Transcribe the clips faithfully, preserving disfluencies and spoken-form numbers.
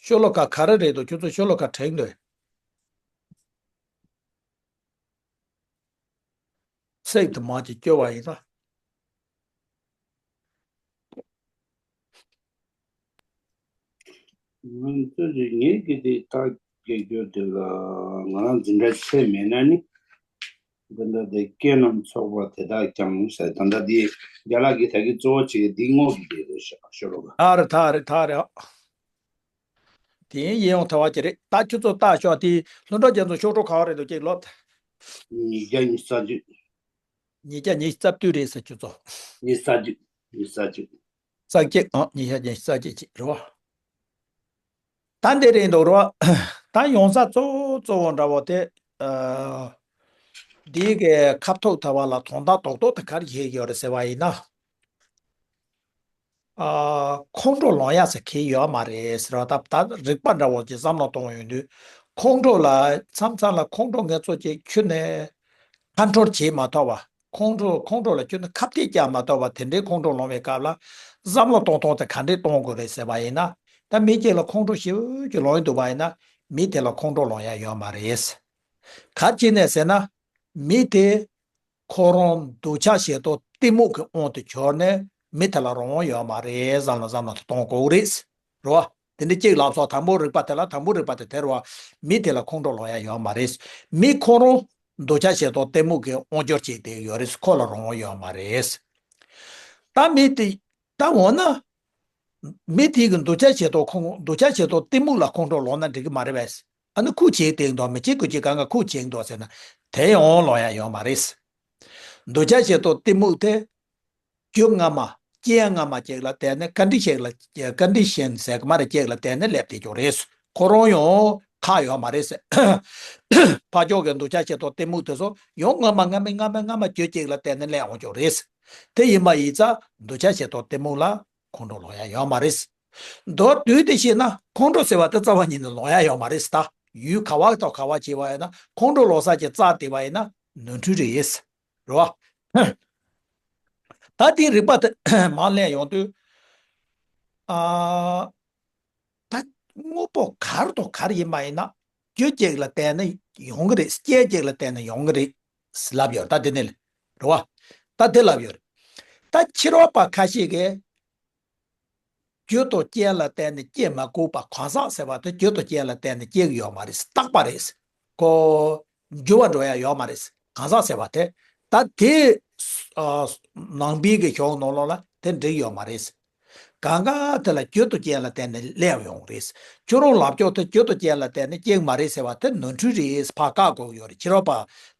ཤོ་ལོ་ཀ་ག་རེ་རེད་འདུག་ཁྱོད་ཚོ་ཤོ་ལོ་ཀ་དྲན་འདུག་ཚིག་དེ་མར་ཅིག་སྐྱོར་བ་ཡིན་ན། ང་ཚོ་ཅིག་ངེད་ཀྱི་དེ་ད་སྐད་སྒྱུར་དེ་ལ་ང་རང་འཛིན་གྲྭ་ཆེ་མེད་ན་ནི། འདི་འདྲ་དེ་སྐད་རྣམས་ཚོགས་པ་དེ་དག་ཀྱང་ཟེར། ད་ལྟ་འདི་རྒན་ལགས་ཀྱིས་ད་གིན་གཙོ་བོ་བྱེད་ཀྱི་འདི་དངོས་ཀྱི་དེ་རེད་ཤག་ཤོ་ལོ་ཀ་ཐག་རེད་ཐག་རེད་ཐག་རེད། དེ་ཡིན་ཡིན་ཡང་ཐལ་བ་ཅིག་རེད། ད་ཁྱོད་ཚོ་ལྟ་ཤོག་དེ་ལྷུན་གྲུབ་རྒྱ་མཚོ་ཤོག་གྲངས་ག་བ་རེད་འདུག་ཅིག་ལོ། ཉིས་བརྒྱ་ཉི་ཤུ་རྩ་བརྒྱད། ཉིས་བརྒྱ་ཉི་ཤུ་རྩ་བདུན་རེད་ཟེར་ཁྱོད་ཚོ། ཉི་ཤུ་རྩ་བརྒྱད། ཉི་ཤུ་རྩ་བརྒྱད། རྩ་བརྒྱད་ཨང་ཉི་ཤུ་རྩ་བརྒྱད་ཅིག་རེད་བ། ད་འདི་རེད་འདུག་རོ། ད་ཡོང་ས་གཙོ་བོ་གཙོ་བོ་འདྲ་བོ་དེ། ཨ། འདི་གའི་ཁ་ཐུག་ཐ་བ་ལ་དོན་དག་རྡོག་རྡོག་དེ་ག་རེ་བྱེད་ཀྱི་ཡོད་རེད་ཟེར་བ་ཡིན་ན། ཨ། ཁོང་ཁྲོ་ལངས་ཡ་ཟེར་གྱི་ཡོད་མ་རེད་ཟེར་བ། ད་ད་རིག་པ་འདྲ་བོ་ཅིག་བསམ་བློ་གཏོང་ཡོང་དུས། ཁོང་ཁྲོ་ལ་མཚམས་མཚམས་ལ་ཁོང་ཁྲོ་ངེད་ཚོ་ཅིག་ཁྱོན་ནས་ཁ་འཕྲོར་བྱེད་མ་ཐུབ་པ། ཁོང་ཁྲོ་ཁོང་ཁྲོ་ལ་ཁྱོན་ནས་ཁ་གཏད་བཅག་མ་ཐུབ་པ་དེ་འདྲའི་ཁོང་ཁྲོ་ལངས་པའི་སྐབས་ལ། བསམ་བློ་གཏོང་སྟངས་དེ་ག་འདྲས་གཏོང་དགོས་རེད་ཟེར་བ་ཡིན་ན། ད་མི་གཅིག་ལ་ཁོང་ཁྲོ་ཞེ་པོ་ཅིག་ལངས་ཡོང་འདུག་པ་ཡིན་ན། མི་དེ་ལ་ཁོང་ཁྲོ་ལངས་ཡ་ཡོད་མ་རེད། ག་རེ་བྱས་ནས་ཟེར་ན། མི་དེ། ཁོ་རང་འདོད་ཆགས་ཞེ་སྡང་གཏི་མུག་གི་དབང་དུ་གྱུར་ནས་མི་དེ་ལ་རང་དབང་ཡོད་མ་རེད་བསམ་བློ་བསམ་བློ་དེ་གཏོང་དགོས་རེད། རེད་བ། དེ་འདྲ་གཅིག་ལབ་སོང་། དང་པོ་རིག་པ་དེ་ལ་དང་པོ་རིག་པ་དེ་དེ་རེད་བ། མི་དེ་ལ་ཁོང་ཁྲོ་ལངས་ཡ་ཡོད་མ་རེད། མི་ཁོ་རང་འདོད་ཆགས་ཞེ་སྡང་གཏི་མུག་གི་དབང་སྒྱུར་བྱེད་དེ་ཡོད་རེད། ཁོ་ལ་རང་དབང་ཡོད་མ་རེད། ད་མི་དེ། ད་འོ་ན། མི་དེ་གི་འདོད་ཆགས་ཞེ་སྡང་ཁོང་འདོད་ཆགས་ཞེ་སྡང་གཏི་མུག་ལ་ཁོང་ཁྲོ་ལངས་ན་འགྲིག་གི་མ་རེད་པས། ཨ་ནི་ཁུག་བྱེད་དེ་འདུག་མི་གཅིག་གི་གཅིག་གང་ག་ཁུག་བྱེད་འདུག་ཟེར་ན། དེ་ཡང་ལོང་ཡ་ཡོད་མ་རེད། འདོད་ཆགས་ཞེ་སྡང་གཏི་མུག་དེ། རྒྱུ་སྔ་མ། རྐྱེན་སྔ་མ་ཅིག་ལ་བརྟེན་ནས་ཀ་འདི་ཤན་ལ། ཀ་འདི་ཤན་ཟེར་གི་མ་རེད། ཅིག་ལ་བརྟེན་ནས་སླེབས་བསྡད་ཀྱང་རེད། ཁོ་རང་ཡང་ཁག་ཡོད་མ་རེད་ཟེར། ཕར་ཕྱོགས་ཀྱི་འདོད་ཆགས་ཞེ་སྡང་གཏི་མུག་དེ་ཚོ་ཡང་སྔ་མ་སྔ་མ་སྔ་མ་སྔ་མ་རྒྱུ་ཅིག་ལ་བརྟེན་ནས་སླེབས་འོང་ཀྱང་རེད། དེ་ཡིན་པ་ཡིན་ཙང་འདོད་ཆགས་ཞེ་སྡང་གཏི་མུག་ལ་ཁོང་ཁྲོ་ལོང་ཡ་ཡོད་མ་རེད། མདོར་བསྡུས་ཏེ་བཤད་ན་ཁོང་ཁྲོ་ཟེར་བ་དེ་རྩ་བ་ཉིད་ནས་ལོང་ཡ་ཡོད་མ་རེད་ད། ཡུལ་ག་བ་དང་ག་བ་བྱས་པ་ཡིན་ན་ཁོང་ཁྲོ་ལོང་ས་ཀྱི་རྩ་དེ་བ་ཡིན་ན་ནོར་འཁྲུལ་རེད། རེད་བ། ད་དེའི་རིགས་པ་དེ་མར་ལེན་ཡོང་དུས། ཨ། ད་དངོས་པོ་ག་རེ་དང་ག་རེ་ཡིན་པ་ཡིན་ན། རྒྱུ་གཅིག་ལ་བརྟེན་ནས་ཡོང་གི་རེད། རྐྱེན་གཅིག་ལ་བརྟེན་ནས་ཡོང་གི་རེད། ལབ་ཡོད་ད་དེ་ནས། རེད་བ། ད་དེ་ལབ་ཡོད་རེད། ད་ཕྱི་རོལ་པ་ཁ་ཤས་ཀྱིས། རྒྱུ་དང་རྐྱེན་ལ་བརྟེན་ནས་སྐྱེ་མ་དགོས་པ་གང་ཟག་ཟེར་བ་དེ་རྒྱུ་དང་རྐྱེན་ལ་བརྟེན་ནས་སྐྱེ་གི་ཡོད་མ་རེད། རྟག་པ་རེད། ཁོ་འགྱུར་བ་འགྲོ་ཡ་ཡོད་མ་རེད། གང་ཟག་ཟེར་བ་དེ། ད་དེ། ཨ། ནང་པའི་གི་གཞུང་ནང་ལོགས་ལ་དེ་འགྲིག་ཡོད་མ་རེད། གང་ག་དེ་ལ་རྒྱུ་དང་རྐྱེན་ལ་བརྟེན་ནས་སླེབས་ཡོང་རེད། ཁྱོད་རང་ལབ་ཕྱོགས་དེ་རྒྱུ་དང་རྐྱེན་ལ་བརྟེན་ནས་སྐྱེ་གི་མ་རེད་ཟེར་བ་དེ་ནོར་འཁྲུལ་རེད། ཕར་བཀག་དགོས་ཡོད་རེད། ཕྱི་རོལ་པ་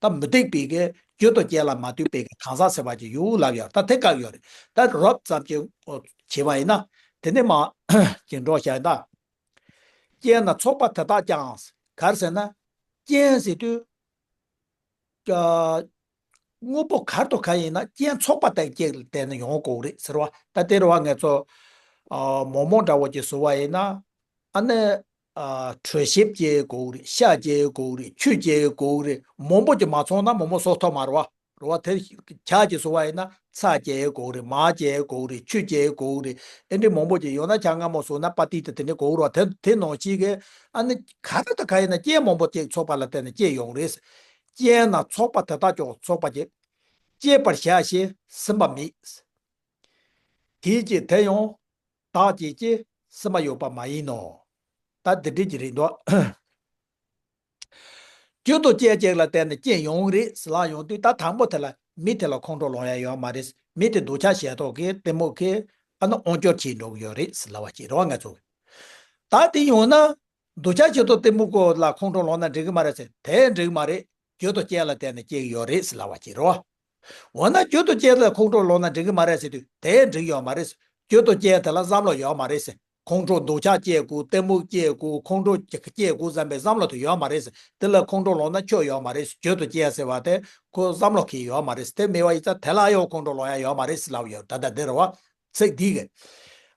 ད་མུ་སྟེགས་པའི་གི་རྒྱུ་དང་རྐྱེན་ལ་མ་ལྟོས་པའི་གི་གང་ཟག་ཟེར་བ་ཅིག་ཡོད་ལབ་ཡོད། ད་དེ་བཀག་ཡོད་རེད། ད་རོབ་ཙམ་ཅིག་བྱས་པ་ཡིན་ན། དེ་ནས་མར་ཅིག་འགྲོ་བཞག་ད། རྐྱེན་དང་ཚོགས་པ་དེ་དག་ཀྱང་། ག་རེ་ཟེར་ན། རྐྱེན་ཟེར་དུས། ཨ། དངོས་པོ་ག་རེ་དང་ག་རེ་ཡིན་ན་རྐྱེན་ཚོགས་པ་དེ་གཅིག་ལ་བརྟེན་ནས་ཡོང་དགོས་རེད་ཟེར་བ། ད་དེ་རེད་བ། ང་ཚོ། ཨ། མོག་མོག་འདྲ་བོ་ཅིག་བཟོ་བ་ཡིན་ན། ཨ་ནི། ཨ། དྲོད་ཞིབ་སྐྱེ་དགོས་རེད། ཤ་སྐྱེ་དགོས་རེད། ཆུ་སྐྱེ་དགོས་རེད། མང་པོ་ཅིག་མ་ཚོགས་ན་མོག་མོག་བཟོ་ཐུབ་མ་རེད་བ། རེད་བ། དེ་ཇ་ཅིག་བཟོ་བ་ཡིན་ན་ཚྭ་སྐྱེ་དགོས་རེད། མར་སྐྱེ་དགོས་རེད། ཆུ་སྐྱེ་དགོས་རེད། ཨེ་འདྲའི་མང་པོ་ཅིག་ཡོད་ན་ཇ་མངར་མོ་བཟོ་ན་པ་ཏི་དེ་དེ་འདྲའི་དགོས་རེད་བ། དེ་དེ་ནང་བཞིན་གྱི། ཨ་ནི་ག་རེ་དང་ག་རེ་ཡིན་ན་རྐྱེན་མང་པོ་ཅིག་ཚོགས་པ་ལ་བརྟེན་ནས་སྐྱེ་ཡོང་རེད། རྐྱེན་དང་ཚོགས་པ་དེ་དག་ཀྱང་ཚོགས་པ་ཅིག་སྐྱེད་པར་བྱ་ཞེས་ཟིན་པ་མེད། དེའི་རྐྱེན་དེ་ཡང་བདག་བྱེད་ཀྱི་སྲིད་པ་ཡོད་པ་མ་ཡིན་ནོ། ད་འདི་འདྲ་ཅིག་རེད་འདུག་རྒྱུ་དང་རྐྱེན་གཅིག་ལ་བརྟེན་ནས་རྐྱེན་ཡོང་གི་རེད་ཟེར་ལབ་ཡོང་དུས། ད་དང་པོ་དེ་ལ་མི་དེ་ལ་ཁོང་ཁྲོ་ལངས་ཡ་ཡོད་མ་རེད། མི་དེ་འདོད་ཆགས་ཞེ་སྡང་གིས་གཏི་མུག་གིས་ཨ་ནི་དབང་སྒྱུར་བྱེད་འགྲོ་གི་ཡོད་རེད་ཟེར་ལབ་པ་ཅིག་རེད་བ། ང་ཚོ། ད་དེ་ཡོང་ན། འདོད་ཆགས་ཞེ་སྡང་གཏི་མུག་གོ་ལ་ཁོང་ཁྲོ་ལངས་ན་འགྲིག་གི་མ་རེད་ཟེར། དེ་འགྲིག་གི་མ་རེད། རྒྱུ་དང་རྐྱེན་ལ་བརྟེན་ནས་སྐྱེ་གི་ཡོད་རེད་ཟེར་ལབ་པ་ཅིག་རེད་བ། འོ་ན་རྒྱུ་དང་རྐྱེན་ལ་ཁོང་ཁྲོ་ལངས་ན་འགྲིག་གི་མ་རེད་ཟེར་དུས། དེ་འགྲིག་ཡོད་མ་རེད། རྒྱུ་དང་རྐྱེན་དེ་ལ་བསམ་བློ་ཡོད་མ་རེད་ཟེར། ཁོང་ཁྲོ་འདོད་ཆགས་སྐྱེ་དགོས། གཏི་མུག་སྐྱེ་དགོས། ཁོང་ཁྲོ་སྐྱེ་དགོས་བསམ་པའི་བསམ་བློ་དེ་ཡོད་མ་རེད་ཟེར། དེ་ལ་ཁོང་ཁྲོ་ལངས་ན་ཆོ་ཡོད་མ་རེད་ཟེར། རྒྱུ་དང་རྐྱེན་ཟེར་བ་དེ་ཁོ་བསམ་བློ་གི་ཡོད་མ་རེད་ཟེར། དེ་མེད་པ་ཡིན་ཙང་དེ་ལ་ཡང་ཁོང་ཁྲོ་ལངས་ཡ་ཡོད་མ་རེད་ཟེར་ལབ་ཡོད། ད་ལྟ་འདི་རེད་བ། ཚིག་འདི་གི།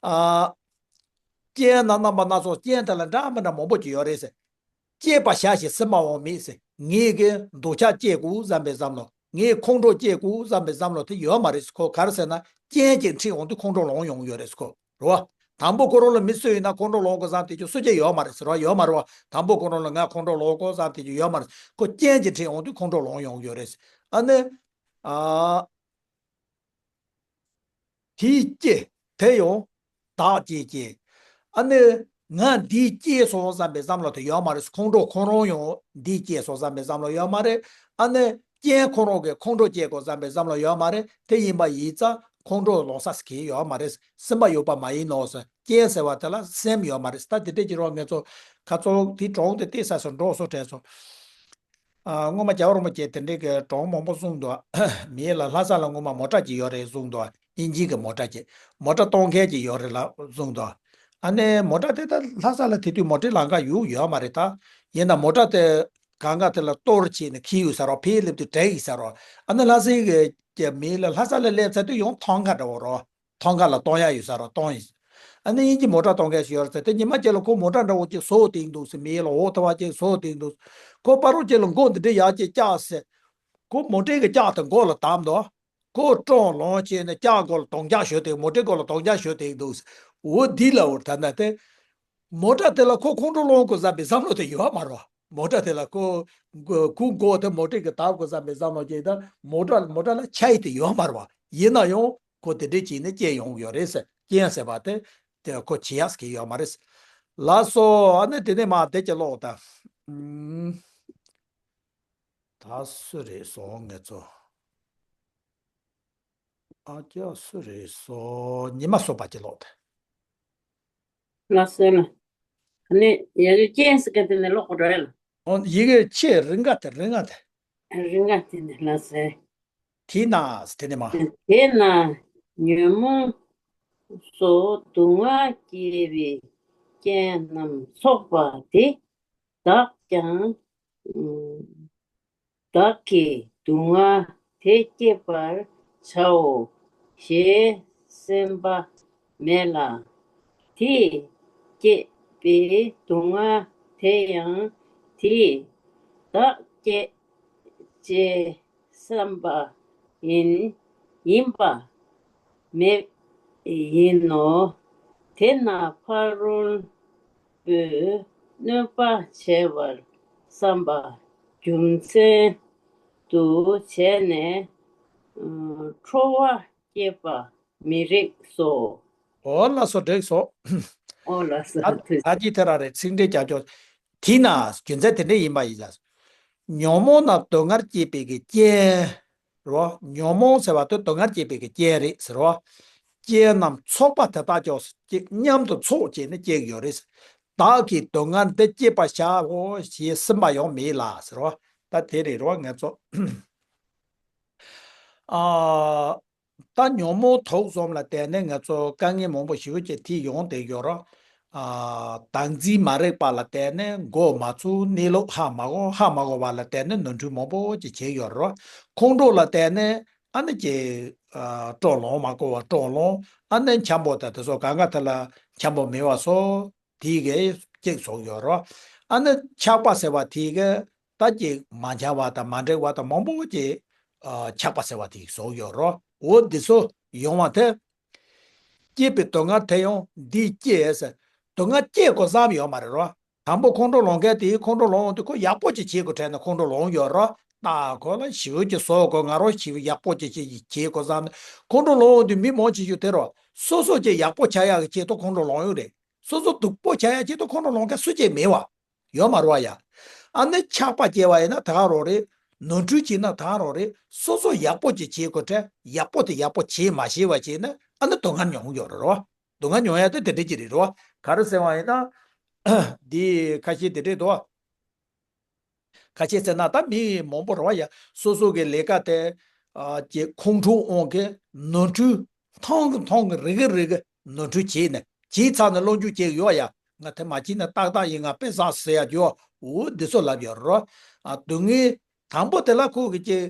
ཨ། རྐྱེན་ནི་རྣམ་པ་སྣ་ཚོགས། རྐྱེན་དེ་ལ་འདྲ་མི་འདྲ་མང་པོ་ཅིག་ཡོད་རེད་ཟེར། སྐྱེད་པར་བྱ་ཞེས་སྲིད་པའང་མེད་ཟེར། ངེད་ཀྱིས་འདོད་ཆགས་སྐྱེ་དགོས་བསམ་པའི་བསམ་བློ། ངས་ཁོང་ཁྲོ་སྐྱེ་དགོས་བསམ་པའི་བསམ་བློ་དེ་ཡོད་མ་རེད་ཟེར། ཁོ་ག་རེ་ཟེར་ན། རྐྱེན་གྱིས་འཁྲིད་འོང་དུས་ཁོང་ཁྲོ་ལངས་ཡོང་གི་ཡོད་རེད་ཟེར་ཁོ། རེད་བ། དང་པོ་ཁོ་རང་ལ་མི་སུ་ཡིན་ན་ཁོང་ཁྲོ་ལངས་དགོས་བསམ་དེ་ཅིག་སུ་གཅིག་ཡོད་མ་རེད་ཟེར་བ། ཡོད་མ་རེད་བ། དང་པོ་ཁོ་རང་ལ་ང་ཁོང་ཁྲོ་ལངས་དགོས་བསམ་དེ་ཅིག་ཡོད་མ་རེད། ཁོ་རྐྱེན་གྱིས་ཁྲིད་འོང་དུས་ཁོང་ཁྲོ་ལངས་ཡོང་གི་ཡོད་རེད། ཨ་ནི། ཨ། དེས་སྐྱེས། དེ་ཡང་བདག་གིས་སྐྱེས། ཨ་ནི། ང་འདིས་སྐྱེས་སོང་བསམ་པའི་བསམ་བློ་དེ་ཡོད་མ་རེད། ཁོང་ཁྲོ་ཁོ་རང་ཡང་འདིས་སྐྱེས་སོང་བསམ་པའི་བསམ་བློ་ཡོད་མ་རེད། ཨ་ནི། རྐྱེན་ཁོ་རང་གིས་ཁོང་ཁྲོ་སྐྱེ་དགོས་བསམ་པའི་བསམ་བློ་ཡོད་མ་རེད། དེ་ཡིན་པ་ཡིན་ཙང་ཁོང་ཁྲོ་ལངས་ས་ཟེར་གྱི་ཡོད་མ་རེད། སེམས་པ་ཡོད་པ་མ་ཡིན་ནོ་ཟེར། རྐྱེན་ཟེར་བ་དེ་ལ་སེམས་ཡོད་མ་རེད། ད་དེ་འདྲས་ཀྱི་རོགས་ངེད་ཚོ་ཁ་ཚོ་དེ་གྲོང་དེ་ཏོག་ཙམ་འགྲོ་སོང་དྲན་སོང་། ཨ། སྔོན་མ་རྒྱལ་བ་རིན་པོ་ཆེ་དེ་འདྲའི་གི་གྲོང་མང་པོ་གསུངས་འདུག་མིའི་ལ་ལྷ་ས་ལ་སྔོན་མ་མོ་ཊ་ཅིག་ཡོད་རེད་གསུངས་འདུག་དབྱིན་ཇི་གི་མོ་ཊ་ཅིག་མོ་ཊ་གཏོང་མཁན་ཅིག་ཡོད་རེད་ལ་གསུངས་འདུག་ཨ་ནི་མོ་ཊ་དེ་ད་ལྷ་ས་ལ་དེ་དུས་མོ་ཊའི་ལམ་ཁ་ཡོད་ཡོད་མ་རེད་ད། ཡིན་ན་མོ་ཊ་དེ་གང་ག་དེ་ལ་གཏོར་བྱས་ནས་འཁྱེར་ཡོད་ས་རོ། ཕར་སླེབས་དུས་བྲེག་ཡོད་ས་རོ། ཨ་ནི་ལྷ་སའི་གི་མིའི་ལ་ལྷ་ས་ལ་སླེབས་ཚར་དུས་ཡང་ཐང་ག་འདྲ་བོ་རོ། ཐང་ག་ལ་གཏོང་ཡ་ཡོད་ས་རོ། གཏོང་ཡིན། ཨ་ནི་དབྱིན་ཇི་མོ་ཊ་གཏོང་མཁན་ཞིག་ཡོད་རེད་ཟེར། དེ་ཉི་མ་གཅིག་ལ་ཁོ་མོ་ཊ་འདྲ་བོ་ཅིག་བཟོ་བསྡད་འདུག་ཟེར། མི་ལ་འོ་ཐ་བ་ཅིག་བཟོ་བསྡད་འདུག་ཁོ་པ་རོ་ཅིག་ལ་མགོ་འདི་འདྲ་ཡག་ཅིག་བཀྱགས་ཟེར། ཁོ་མོ་ཊའི་གི་ལྕགས་དེ་མགོ་ལ་བསྡམས་འདུག་ཁོ་ཀྲོང་ལོང་བྱས་ནས་ལྕགས་མགོ་ལ་དོང་རྒྱག་ཞོ་དེ། མོ་ཊའི་མགོ་ལ་དོང་རྒྱག་ཞོ་དེ་འདུག་འོ་འདི་ལ་འོར་ད་ན་དེ། མོ་ཊ་དེ་ལ་ཁོ་ཁོང་ཁྲོ་སློང་དགོས་བསམ་པའི་བསམ་བློ་དེ་ཡོད་མ་རེད། མོ་ཊ་དེ་ལ་ཁོ་ཁོ་མགོ་དེ་མོ་ཊའི་གི་བརྡབ་དགོས་བསམ་པའི་བསམ་བློ་སྐྱེས། ད་མོ་ཊ་མོ་ཊ་ལ་ཆ་ཡི་དེ་ཡོད་མ་རེད་བ། ཡིན་ན་ཡང་ཁོ་དེ་འདྲས་བྱས་ནས་སྐྱེས་ཡོང་གི་ཡོད་རེད་ཟེར། རྐྱེན་ཟེར་བ་དེ་དེ་ཁོ་བྱེད་ཡག་གི་ཡོད་མ་རེད། ལགས་སོ། ཨ་ནི་དེ་ནས་མ་བསྡད་ཀྱི་ལོག་ད། ཨུམ། ད་སུ་རེད་སོང་ངེད་ཚོ། ཨ་ཅག་སུ་རེད་སོ། ཉི་མ་སོ་པ་ཅིག་ལོག་ད། ལགས་སོ་ལ། ཨ་ནི་ཡ་ཡོ་ཅན་སི་ཀ་དེ་ནས་ལོག་གོ་རེད་ལ། ཨོ་ཡི་གེ་ཆེ་རིང་ག་དེ་རིང་ག་དེ། རིང་ག་དེ་ནས་ལགས་སོ། དེ་ན་དེ་ནས་མ། དེ་ན་ཉོན་མོངས་སོགས་སྡུག་བསྔལ་སྐྱེ་བའི་རྐྱེན་རྣམས་ཚོགས་པ་དེ་དག་ཀྱང་། བདག་གིས་སྡུག་བསྔལ་དེ་བསྐྱེད་པར་བྱའོ་ཞེས་སེམས་པ་མེད་ལ། དེས་བསྐྱེད་པའི་སྡུག་བསྔལ་དེ་ཡང་དེས་བདག་བསྐྱེད་ཅེས་བསམ་པ་ཡིན་ཡིན་པ་མེད་ཡིན་ནོ། དེས་ན་ཕ་རོལ་པོས་གནོད་པ་བྱས་པར་བསམ་པ་རྒྱུ་མཚན་དུ་བྱས་ནས་ཁྲོ་བ་སྐྱེད་པ་མི་རིགས་སོ། ཨོ་ལགས་སོ། འགྲིག་སོང་། ཨོ་ལགས་སོ། ད་ད་ཅི་དེ་རང་རེད། ཚིག་འགྲེལ་རྒྱག་ཆོག་དེས་ན་རྒྱུ་མཚན་དེ་འདྲ་ཡིན་པ་ཡིན་ལ། ཉོན་མོངས་རྣམས་སྡུག་བསྔལ་སྐྱེད་པའི་གི་རྐྱེན། རོ། ཉོན་མོངས་ཟེར་བ་དེ་སྡུག་བསྔལ་སྐྱེད་པའི་གི་རྐྱེན་རེད་ཟེར་རོ། རྐྱེན་རྣམས་ཚོགས་པ་དེ་དག་ཀྱང་ཅིག་མཉམ་དུ་ཚོགས་བྱས་ནས་སྐྱེ་གི་ཡོད་རེད། བདག་གིས་སྡུག་བསྔལ་འདི་བསྐྱེད་པར་བྱའོ་ཞེས་སེམས་པ་ཡང་མེད་ལ་ཟེར་རོ། ད་དེ་རེད་རོ་ངེད་ཚོ། ཨ། ད་ཉོན་མོངས་དུག་གསུམ་ལ་བརྟེན་ནས་ང་ཚོ་དཀའ་ངལ་མང་པོ་ཞེ་པོ་ཅིག་འཕྲད་ཡོང་བསྡད་ཡོད་རེད། ཨ། བདག་འཛིན་མ་རིག་པ་ལ་བརྟེན་ནས་མགོ་མ་ཚོས། གནས་ལུགས་ཧ་མ་གོ། ཧ་མ་གོ་བ་ལ་བརྟེན་ནས་ནོར་འཁྲུལ་མང་པོ་ཅིག་བྱས་ཡོད་རེད། ཁོང་ཁྲོ་ལ་བརྟེན་ནས་ཨ་ནི་ཅིག་ཨ། ཀྲོང་ལོང་མ་གོ་བ་ཀྲོང་ལོང་། ཨ་ནི་འཁྱམ་པོ་དང་དེ་ཚོ་གང་ག་དེ་ལ་འཁྱམ་པོ་མེད་པ་སོགས་དེ་གས་ཅིག་བཟོ་ཡོད་རེད། ཨ་ནི་ཆགས་པ་ཟེར་བ་དེ་གས། ད་ཅིག་མ་འཆམ་པ་དང་མ་འགྲིག་པ་དང་མང་པོ་ཅིག་ཨ། ཆགས་པ་ཟེར་བ་དེ་བཟོ་ཡོད་རོ། འོ་འདི་ཚོ་ཡོང་བ་དེ། བསྐྱེད་པའི་སྡུག་བསྔལ་དེ་ཡང་འདིས་བསྐྱེད་ཟེར། སྡུག་བསྔལ་བསྐྱེད་དགོས་བསམ་ཡོད་མ་རེད་རོ། དང་པོ་ཁོང་ཁྲོ་ལངས་མཁན་དེ་ཁོང་ཁྲོ་ལངས་དུས་ཁོ་ཡག་པོ་ཅིག་བྱེད་དགོས་དྲན་ནས་ཁོང་ཁྲོ་ལངས་ཡོད་རོ། ད་ཁོ་ལ་ཞེ་པོ་ཅིག་བཟོ་དགོས། ང་རང་ཞེ་པོ་ཡག་པོ་ཅིག་བྱེད་དགོས་བསམ་ནས་ཁོང་ཁྲོ་ལངས་དུས་མི་མང་ཆེ་ཤོས་དེ་རོ། སོ་སོ་ཅིག་ཡག་པོ་ཆགས་ཡག་གི་ཆེད་དུ་ཁོང་ཁྲོ་ལངས་ཡོད་རེད། སོ་སོ་སྡུག་པོ་ཆགས་ཡག་ཆེད་དུ་ཁོང་ཁྲོ་ལངས་མཁན་སུ་གཅིག་མེད་བ། ཡོད་མ་རེད་བ་ཡ། ཨ་ནི་ཆགས་པ་སྐྱེ་བ་ཡིན་ན་ད་ག་རང་རེད། ནོར་འཁྲུལ་བྱས་ན་ད་ག་རང་རེད། སོ་སོ་ཡག་པོ་ཅིག་བྱེད་དགོས་དྲན། ཡག་པོ་དེ་ཡག་པོ་བྱེད་མ་ཤེས་པ་བྱས་ན་ཨ་ནི་སྡུག་བསྔལ་མྱོང་ཡོད་རེད་རོ། སྡུག་བསྔལ་མྱོང་ཡག་དེ་དེ་འདྲ་ཅིག་རེད་རོ། ག་རེ་ཟེར་བ་ཡིན་ན། འདི་ཁ་ཤས་དེ་འདྲས་འདུག་ཁ་ཤས་ཟེར་ན་ད་མི་མང་པོ་རེད་བ་ཡ། སོ་སོ་གི་ལས་ཀ་དེ། ཨ། ཀྱི་ཁོང་ཁྲོ་དབང་གིས་ནོར་འཁྲུལ་མཐོང་གི་མཐོང་གི་རེ་གི་རེ་གི་ནོར་འཁྲུལ་བྱས་ནས་བྱས་ཚར་ནས་སློབ་སྦྱོང་བྱེད་ཀྱི་ཡོད་ཡ། ང་དེ་མ་བྱས་ན་ཏག་ཏག་ཡིན། ང་དཔེ་བཟང་ཟེར་ཡ་ཡོད། འོ་འདི་ཚོ་ལབ་ཡོད་རོ། ཨ། སྡུག་བསྔལ་དང་པོ་དེ་ལ་ཁོ་གི་ཀྱི།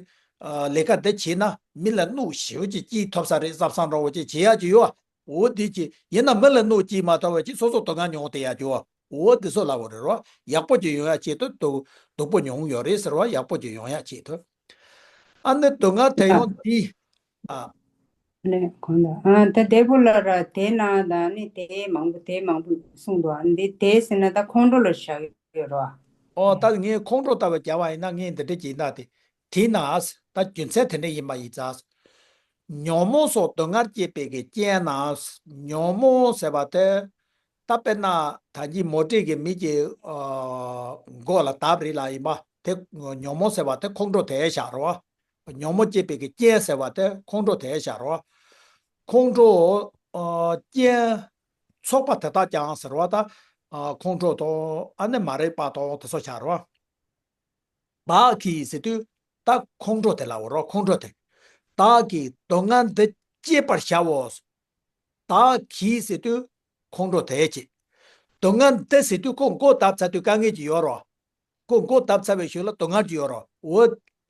ཨ། ལས་ཀ་འདི་བྱས་ན་མི་ལ་གནོད་ཞེ་པོ་ཅིག་སྐྱེལ་ཐུབ་ས་རེད་བསམ་བསམ་འདྲ་བོ་ཅིག་བྱེད་ཡ་ཅིག་ཡོད། འོ་དེ་ཅི་ཡིན་ན་མི་ལ་གནོད་སྐྱེལ་མ་ཐུབ་པ་ཅིག་སོ་སོ་སྡུག་བསྔལ་མྱོང་བསྡད་ཡ་ཅིག་འོ་དེ་ཚོ་ལབ་པ་རེད་རོ། ཡག་པོ་ཅིག་ཡོང་ཡ་ཆེད་དུ་སྡུག་སྡུག་པོ་མྱོང་ཡོད་རེད་ཟེར་བ། ཡག་པོ་ཅིག་ཡོང་ཡ་ཆེད་དུ། ཨ་ནི་སྡུག་བསྔལ་དེ་ཡང་འདི། ཨ། ནས་གང་ལྟར་ཨ་ད་དེ་བུ་ལ་ར་དེ་ན་ད་ནི་དེ་མང་པོ་དེ་མང་པོ་གསུངས་འདུག་ཨ་འདི་དེ་ཟེར་ན་ད་ཁོང་ཁྲོ་ལ་བཞག་ཡོད་རོ། ཨོ་ད་ངས་ཁོང་ཁྲོ་ལྟ་བུ་རྒྱག་པ་ཡིན་ན་ངས་འདི་འདྲ་བྱེད་ན་དེ་དེ་ན་ད་རྒྱུ་མཚན་དེ་འདྲ་ཡིན་པ་ཡིན་ཙང་། ཉོན་མོངས་སོགས་སྡུག་བསྔལ་སྐྱེད་པའི་གི་རྐྱེན་ན། ཉོན་མོངས་ཟེར་བ་དེ་ད་དཔེར་ན་ད་གིན་མོ་ཊའི་གི་མི་གི་ཨ་མགོ་ལ་བརྡབ་རེད་ལ་ཡིན་པ་དེ་ཉོན་མོངས་ཟེར་བ་དེ་ཁོང་ཁྲོ་དེ་བཞག་རོ། ཉོན་མོངས་སྐྱེད་པའི་གི་རྐྱེན་ཟེར་བ་དེ་ཁོང་ཁྲོ་དེ་བཞག་རོ། ཁོང་ཁྲོ་ཨ་རྐྱེན་ཚོགས་པ་དེ་དག་ཀྱང་ཟེར་བ་ད་ཨ་ཁོང་ཁྲོ་དང་ཨ་ནི་མ་རིག་པ་དང་དེ་ཚོ་བཞག་རོ། བདག་གིས་ཟེར་དུས་ད་ཁོང་ཁྲོ་དེ་ལ་འོ་རོ། ཁོང་ཁྲོ་དེ། བདག་གིས་སྡུག་བསྔལ་འདི་སྐྱེད་པར་བྱའོ། བདག་གིས་ཟེར་དུས་ཁོང་ཁྲོ་དེ་སྐྱེད། སྡུག་བསྔལ་འདི་ཟེར་དུས་ཁོ་མགོ་བརྡབ་ཚར་དུས་དཀའ་ངལ་ཅིག་ཡོད་རོ། ཁོ་མགོ་བརྡབ་ཚར་བའི་ཤུལ་ལ་སྡུག་བསྔལ་ཅིག་ཡོད་རོ། འོ་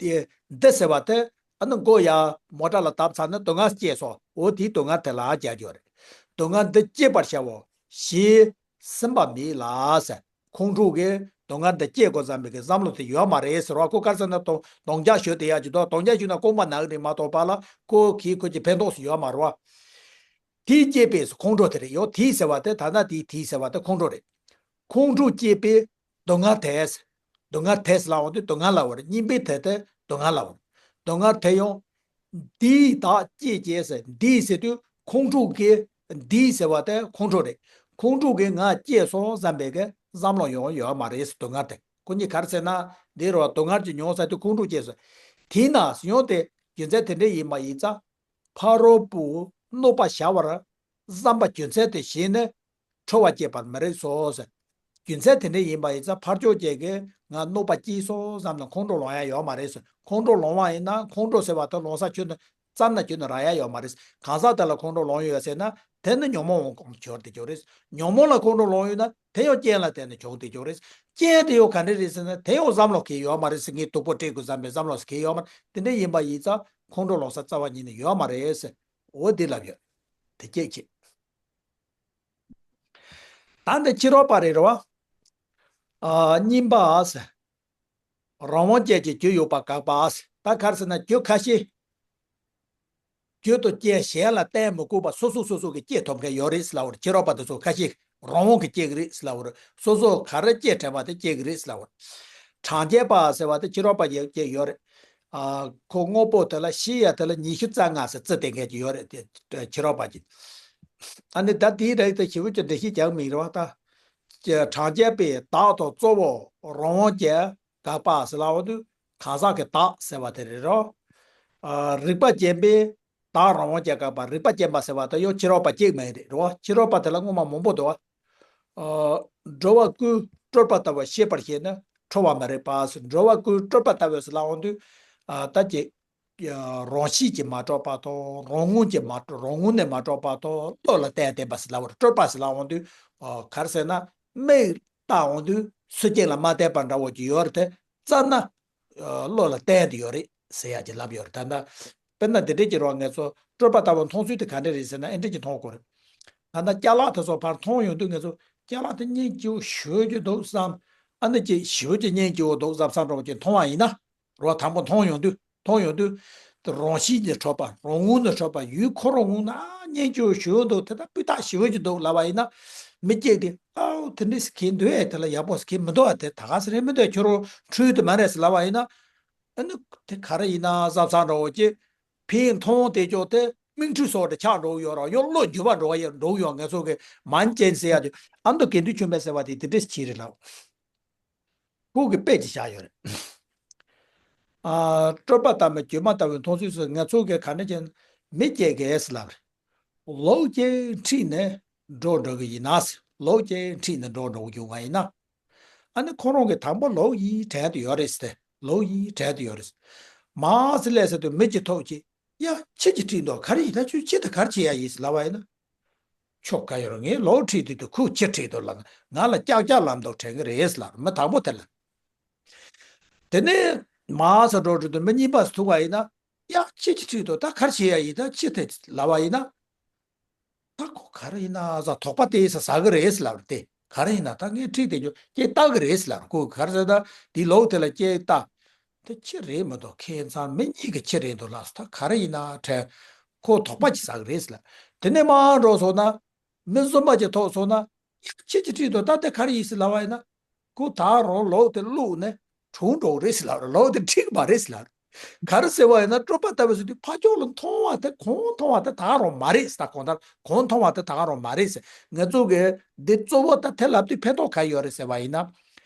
དེ་འདི་ཟེར་བ་དེ་ཨ་ནི་མགོ་ཡ་མོ་ཊ་ལ་བརྡབ་ཚར་ནས་སྡུག་བསྔལ་སྐྱེས་སོ། འོ་དེའི་སྡུག་བསྔལ་དེ་ལ་རྒྱག་རྒྱུ་རེད། སྡུག་བསྔལ་འདི་སྐྱེད་པར་བྱའོ། ཞེས་ཟིན་པ་མེད་ལ་ཟེར། ཁོང་ཁྲོ་གིས་སྡུག་བསྔལ་འདི་སྐྱེད་དགོས་བསམ་པའི་གི་བསམ་བློ་དེ་ཡོད་མ་རེད་ཟེར་བ། ཁོ་ག་རེ་ཟེར་ན་སྡུག་སྡུག་ཅག་ཞུ་དེ་ཡག་ཅིག་འདུག་སྡུག་ཅག་ཞུ་ན་རྐང་པ་ན་གི་རེད་མ་གཏོགས་པ་ལ་ཁོ་གིས་ཁོ་གི་ཕན་ཐོགས་སུ་ཡོད་མ་རེད་བ། དེས་བསྐྱེད་པའི་ཁོང་ཁྲོ་དེ་རེད། ཡོ་དེས་ཟེར་བ་དེ་ད་ལྟ་དེས་དེས་ཟེར་བ་དེ་ཁོང་ཁྲོ་རེད། ཁོང་ཁྲོ་སྐྱེད་པའི་སྡུག་བསྔལ་དེས། སྡུག་བསྔལ་དེས་ལ་འོང་དུས་སྡུག་བསྔལ་ལ་འོང་རེད། སྙིང་པོའི་དེ་དེ་སྡུག་བསྔལ་ལ་འོང་། སྡུག་བསྔལ་དེ་ཡང་འདིས་བདག་སྐྱེད་ཅེས་ཟེར། འདིས་ཟེར་དུས་ཁོང་ཁྲོ་གིས། འདིས་ཟེར་བ་དེ་ཁོང་ཁྲོ་རེད། ཁོང་ཁྲོ་གིས་ང་སྐྱེད་སོང་བསམ་པའི་གི་བསམ་བློ་ཡོང་ཡོད་མ་རེད། སྡུག་བསྔལ་དེ་ཁོ་གཉིས་ག་རེ་ཟེར་ན་འདི་རུ་སྡུག་བསྔལ་གྱི་མྱོང་ས་དུས་ཁོང་ཁྲོ་སྐྱེས་སོང་། དེས་ན་ཡང་དེ་རྒྱུ་མཚན་དེ་འདྲ་ཡིན་པ་ཡིན་ཙང་། ཕ་རོལ་པོས་གནོད་པ་བྱ་བར་བསམ་པ་རྒྱུ་མཚན་དེ་བྱས་ནས་ཁྲོ་བ་སྐྱེད་པར་མི་རིགས་སོ་ཟེར། རྒྱུ་མཚན་དེ་འདྲ་ཡིན་པ་ཡིན་ཙང་ཕར་ཕྱོགས་ཅིག་གིས་ང་གནོད་པ་སྐྱེལ་སོང་བསམ་ན་ཁོང་ཁྲོ་ལངས་ཡ་ཡོད་མ་རེད་ཟེར། ཁོང་ཁྲོ་ལངས་པ་ཡིན་ན་ཁོང་ཁྲོ་ཟེར་བ་དེ་ལངས་ས་ཁྱོན་ནས་རྩ་ནས་ཁྱོན་ནས་རག་ཡ་ཡོད་མ་རེད། གང་ཟག་དེ་ལ་ཁོང་ཁྲོ་ལངས་ཡོད་ཟེར་ན་དེ་ནི་ཉོན་མོངས་ཀྱི་སྒོ་ནས་བྱུང་བསྡད་ཀྱི་ཡོད་རེད། ཉོན་མོངས་ལ་ཁོང་ཁྲོ་ལངས་ཡོད་ན་དེ་ཡང་རྐྱེན་ལ་བརྟེན་ནས་བྱུང་བསྡད་ཀྱི་ཡོད་རེད། རྐྱེན་དེ་ཡང་ག་འདྲ་རེད་ཟེར་ན་དེ་ཡང་བསམ་བློ་འཁེལ་ཡོད་མ་རེད་ཟེར། ངས་སྡུག་པོ་སྤྲད་དགོས་བསམ་པའི་བསམ་བློ་འཁེལ་ཡོད་མ་རེད། དེ་འདྲ་ཡིན་པ་ཡིན་ཙང་ཁོང་ཁྲོ་ལངས་ས་རྩ་བ་ཉིད་ནས་ཡོད་མ་རེད་ཟེར། འོ་འདི་ལབ་ཡོད། དེ་སྐད་ཅིག་ད་འདི་ཕྱི་རོལ་པ་རེད་རོ། ཨ་གཉིས་པ་ཟེར། རང་དབང་ཅན་གྱི་རྒྱུ་ཡོད་པ་དགག་པ་ཟེར། ད་ག་རེ་ཟེར་ན་རྒྱུ་ཁ་ཤས། རྒྱུ་དང་རྐྱེན་གཞན་ལ་བརྟེན་མི་དགོས་པ་སོ་སོ་སོ་སོ་གིས་སྐྱེ་ཐུབ་མཁན་ཡོད་རེད་ཟེར་ལབ་པ་རེད། ཕྱི་རོལ་པ་དེ་ཚོ་ཁ་ཤས་རང་དབང་གིས་སྐྱེ་གི་རེད་ཟེར་ལབ་པ་རེད། སོ་སོ་ག་རེ་སྐྱེ་དྲན་པ་དེ་སྐྱེ་གི་རེད་ཟེར་ལབ་པ་རེད། གྲངས་ཅན་པ་ཟེར་བ་དེ་ཕྱི་རོལ་པ་ཡོད་ཀྱི་ཡོད་རེད། ཨ་ཁོ་དངོས་པོ་དེ་ལ་ཤེས་ཡ་དེ་ལ་ཉི་ཤུ་རྩ་ལྔ་ཟེར་རྩི་བསྡད་མཁན་ཅིག་ཡོད་རེད་དེ་ཕྱི་རོལ་པ་ཅིག་ཨ་ནི་ད་དེའི་རིགས་དེ་ཞེ་པོ་ཅིག་འགྲེལ་བཤད་རྒྱག་མི་རེད་བ་ད། གྲངས་ཅན་པས་བདག་དང་གཙོ་བོ་རང་དབང་ཅན་དགག་པ་ཟེར་ལབ་པ་དེ་གང་ཟག་གི་བདག་ཟེར་བ་དེ་རེད་རོ། ཨ་རིགས་པ་ཅན་པས་བདག་རང་དབང་ཅན་དགག་པ། རིགས་པ་ཅན་པ་ཟེར་བ་དེ་ཡང་ཕྱི་རོལ་པ་གཅིག་མ་རེད་རོ། ཕྱི་རོལ་པ་དེ་ལ་སྔོན་མ་མང་པོ་འདུག་བ། ཨ་འགྲོ་བ་ཀུན་སྤྲོས་པ་ལྟ་བུར་ཤེས་པར་བྱས་ན་ཁྲོ་བ་མ་རིག་པ་ཟེར། འགྲོ་བ་ཀུན་སྤྲོས་པ་ལྟ་བུ་ཟེར་ལབ་འོང་དུས་ཨ་ད་ཅིག་རང་བཞིན་གྱིས་མ་གྲུབ་པ་དང་རང་ངོས་ཀྱིས་མ་གྲུབ། རང་ངོས་ནས་མ་གྲུབ་པ་དང་བློ་ལ་བརྟེན་བསྡད་པ་ཟེར་ལབ་པ་རེད། སྤྲོས་པ་ཟེར་ལབ་འོང་དུས་ཨ་ག་རེ་ཟེར་ན་མིག་ལྟ་འོང་དུས་ཚུལ་ཁྱིམ་ལ་མ་བལྟས་པ་འདྲ་བོ་ཅིག་ཡོད་རེད་དེ། རྩ་ན་ཨ་བློ་ལ་བརྟེན་དུ་ཡོད་རེད་ཟེར་ཡ་ཅིག་ལབ་ཡོད་རེད། ད་ལྟ་དཔེར་ན་འདི་འདྲའི་ཅིག་རོགས་ངེད་ཚོ་སྤྲོས་པ་ལྟ་བུ་མཐོང་ཚུལ་དེ་ག་འདྲ་རེད་ཟེར་ན་ཨེ་འདྲ་ཅིག་མཐོང་དགོས་རེད། ད་ལྟ་ཅ་ལག་དེ་ཚོ་ཕར་མཐོང་ཡོང་དུས་ངེད་ཚོ་ཅ་ལག་དེ་སྙིང་རྗེ་བོ་ཞེ་པོ་ཅིག་འདུག་བསམ། ཨ་ནི་ཅིག་ཞེ་པོ་ཅིག་སྙིང་རྗེ་བོ་འདུག་བསམ་བསམ་འདྲ་བོ་ཅིག་མཐོང་བ་ཡིན་ན། རོ་དང་པོ་མཐོང་ཡོང་དུས་མཐོང་ཡོང་དུས། དེ་རང་བཞིན་གྱིས་གྲུབ་པ་རང་ངོས་ནས་གྲུབ་པ་ཡུལ་ཁོ་རང་ངོས་ནས་ཨ་སྙིང་རྗེ་བོ་ཞེ་པོ་འདུག་དེ་ལྟར་སྤུས་དག་ཞེ་པོ་ཅིག་འདུག་ལབ་པ་ཡིན་ན། མི་གཅིག་དེ་ཨའོ་དེ་འདྲ་ཟེར་གྱི་འདུག་ཨེ། དེ་ལ་ཡག་པོ་ཟེར་གྱི་མི་འདུག་ཨ། དེ་ད་ག་ཟེ་རེད་མི་འདུག་ཨ། ཁྱོད་རང་འཁྲུལ་དུ་མ་རེད་ཟེར་ལབ་པ་ཡིན་ན། ཨ་ནི་དེ་ག་རེ་ཡིན་ན་བསམ་བསམ་འདྲ་བོ་ཅིག་ཕན་མཐོང་དེ་ཅོག་དེ་མིག་འཕྲུལ་སོགས་དེ་ཆགས་འགྲོ་གི་ཡོད་ར། ཡང་བློ་འགྱུར་བ་འགྲོ་གི་ཡོད་འགྲོ་གི་ཡོད། ངེད་ཚོ་གི་མན་ཅན་ཟེར་ཡ་དེ་ཨ་མདོ་དགེ་འདུན་ཆོས་འཕེལ་ཟེར་བ་དེ་དེ་འདྲ་ཞིག་རེད་ལབ། ཁོ་གི་དཔེ་ཅིག་བཞག་ཡོད་རེད། ཨ་སྤྲོས་པ་ལྟ་བུ་བརྗོད་མ་ལྟ་བུའི་མཐོང་ཚུལ་སོགས་ངེད་ཚོ་གི་ག་ནས་ཀྱང་མི་སྐྱེ་གི་ཟེར་ལབ་རེད། ལོག་ཅིག་ཁྲིད་ནས་འགྲོ་འགྲོ་གི་ཡིན་ན་ཟེར། ལོག་ཅིག་ཁྲིད་ནས་འགྲོ་འགྲོ་གི་ཡོང་བ་ཡིན་ན། ཨ་ནི་ཁོ་རང་གི་དང་པོ་ལོག་ཡིན་དྲན་དུ་ཡོད་རེད་ཟེར། ལོག་ཡིན་དྲན་དུ་ཡོད་རེད་ཟེར། མ་ཟེར་ལས་ཟེར་དུས་མི་གཅིག་ཐུག་ཅིག་ཡ་ཁྱི་གཅིག་ཁྲིད་འདུག་ག་རེ་ཡིན་ད། ཁྱོད་ཁྱི་དེ་ག་རེ་བྱེད་ཡ་ཡིན་ཟེར་ལབ་པ་ཡིན་ན། ཁྱོད་ག་ཡོད་རེད། ངས་ལོག་ཁྲིད་དུས་དུས་ཁོས་ཁྱི་ཁྲིད་འདུག་ལབ་ན་ང་ལ་ཀྱག་ཀྱག་ལབ་འདུག་དྲན་གི་རེད་ཟེར་ལབ་རེད། མི་དང་པོ་དེ་ལ། དེ་ནས་མ་ཟེར་འགྲོ་འགྲོ་དུས་མི་གཉིས་པ་ཟེར་ཐུག་པ་ཡིན་ན། ཡ་ཁྱི་གཅིག་ཁྲིད་འདུག་ད་ག་རེ་བྱེད་ཡ་ཡིན་ད་ཁྱི་དེ་ལབ་པ་ཡིན་ན། ད་ཁོ་ག་རེ་ཡིན་ན་ཟ་དོགས་པ་དེ་ཟ་ཟ་གི་རེད་ཟེར་ལབ་རེད་དེ། ག་རེ་ཡིན་ན་ད་ངས་ཁྲིད་དེ་ཆོག་ཅེས་ལྟ་གི་རེད་ཟེར་ལབ་རེད། ཁོ་ག་རེ་ཟེར་ད་དེའི་ལོག་དེ་ལ་ཅེས་ལྟ། དེ་ཁྱི་རེད་མི་འདུག་ཁྱད་མཚར་མི་གཉིས་ཀྱི་ཁྱི་རེད་འདུག་ལབ་ད་ག་རེ་ཡིན་ན་དྲན། ཁོ་དོགས་པ་ཅིག་ཟ་གི་རེད་ཟེར་ལ། དེ་ནས་མར་འགྲོ་སོང་ན། མི་གསུམ་པ་ཅིག་ཐུག་སོང་ན། ཁྱེད་ཀྱིས་ཁྲིད་དོ། ད་དེ་ག་རེ་ཡིན་ཟེར་ལབ་པ་ཡིན་ན། ཁོ་ད་རུང་ལོག་དེ་བླུགས་ནས་གྲོངས་འགྲོ་གི་རེད་ཟེར་ལབ་རེད། ལོག་དེ་འགྲིག་མ་རེད་ཟེར་ལབ་རེད། ག་རེ་ཟེར་བ་ཡིན་ན། སྤྲོ་པ་ལྟ་བུ་ཟེར་དུས་ཕ་ཕྱོགས་ལ་མཐོང་བ་དེ་གོང་མཐོང་བ་དེ་ད་ག་རང་མ་རེད་ཟེར། ད་གོང་ལྟར་གོང་མཐོང་བ་དེ་ད་ག་རང་མ་རེད་ཟེར། ང་ཚོ་གི་འདི་གཙོ་བོ་ད་དེ་ལབ་དུས་ཕན་ཐོགས་ག་ཡོད་རེད་ཟེར་བ་ཡིན་ན།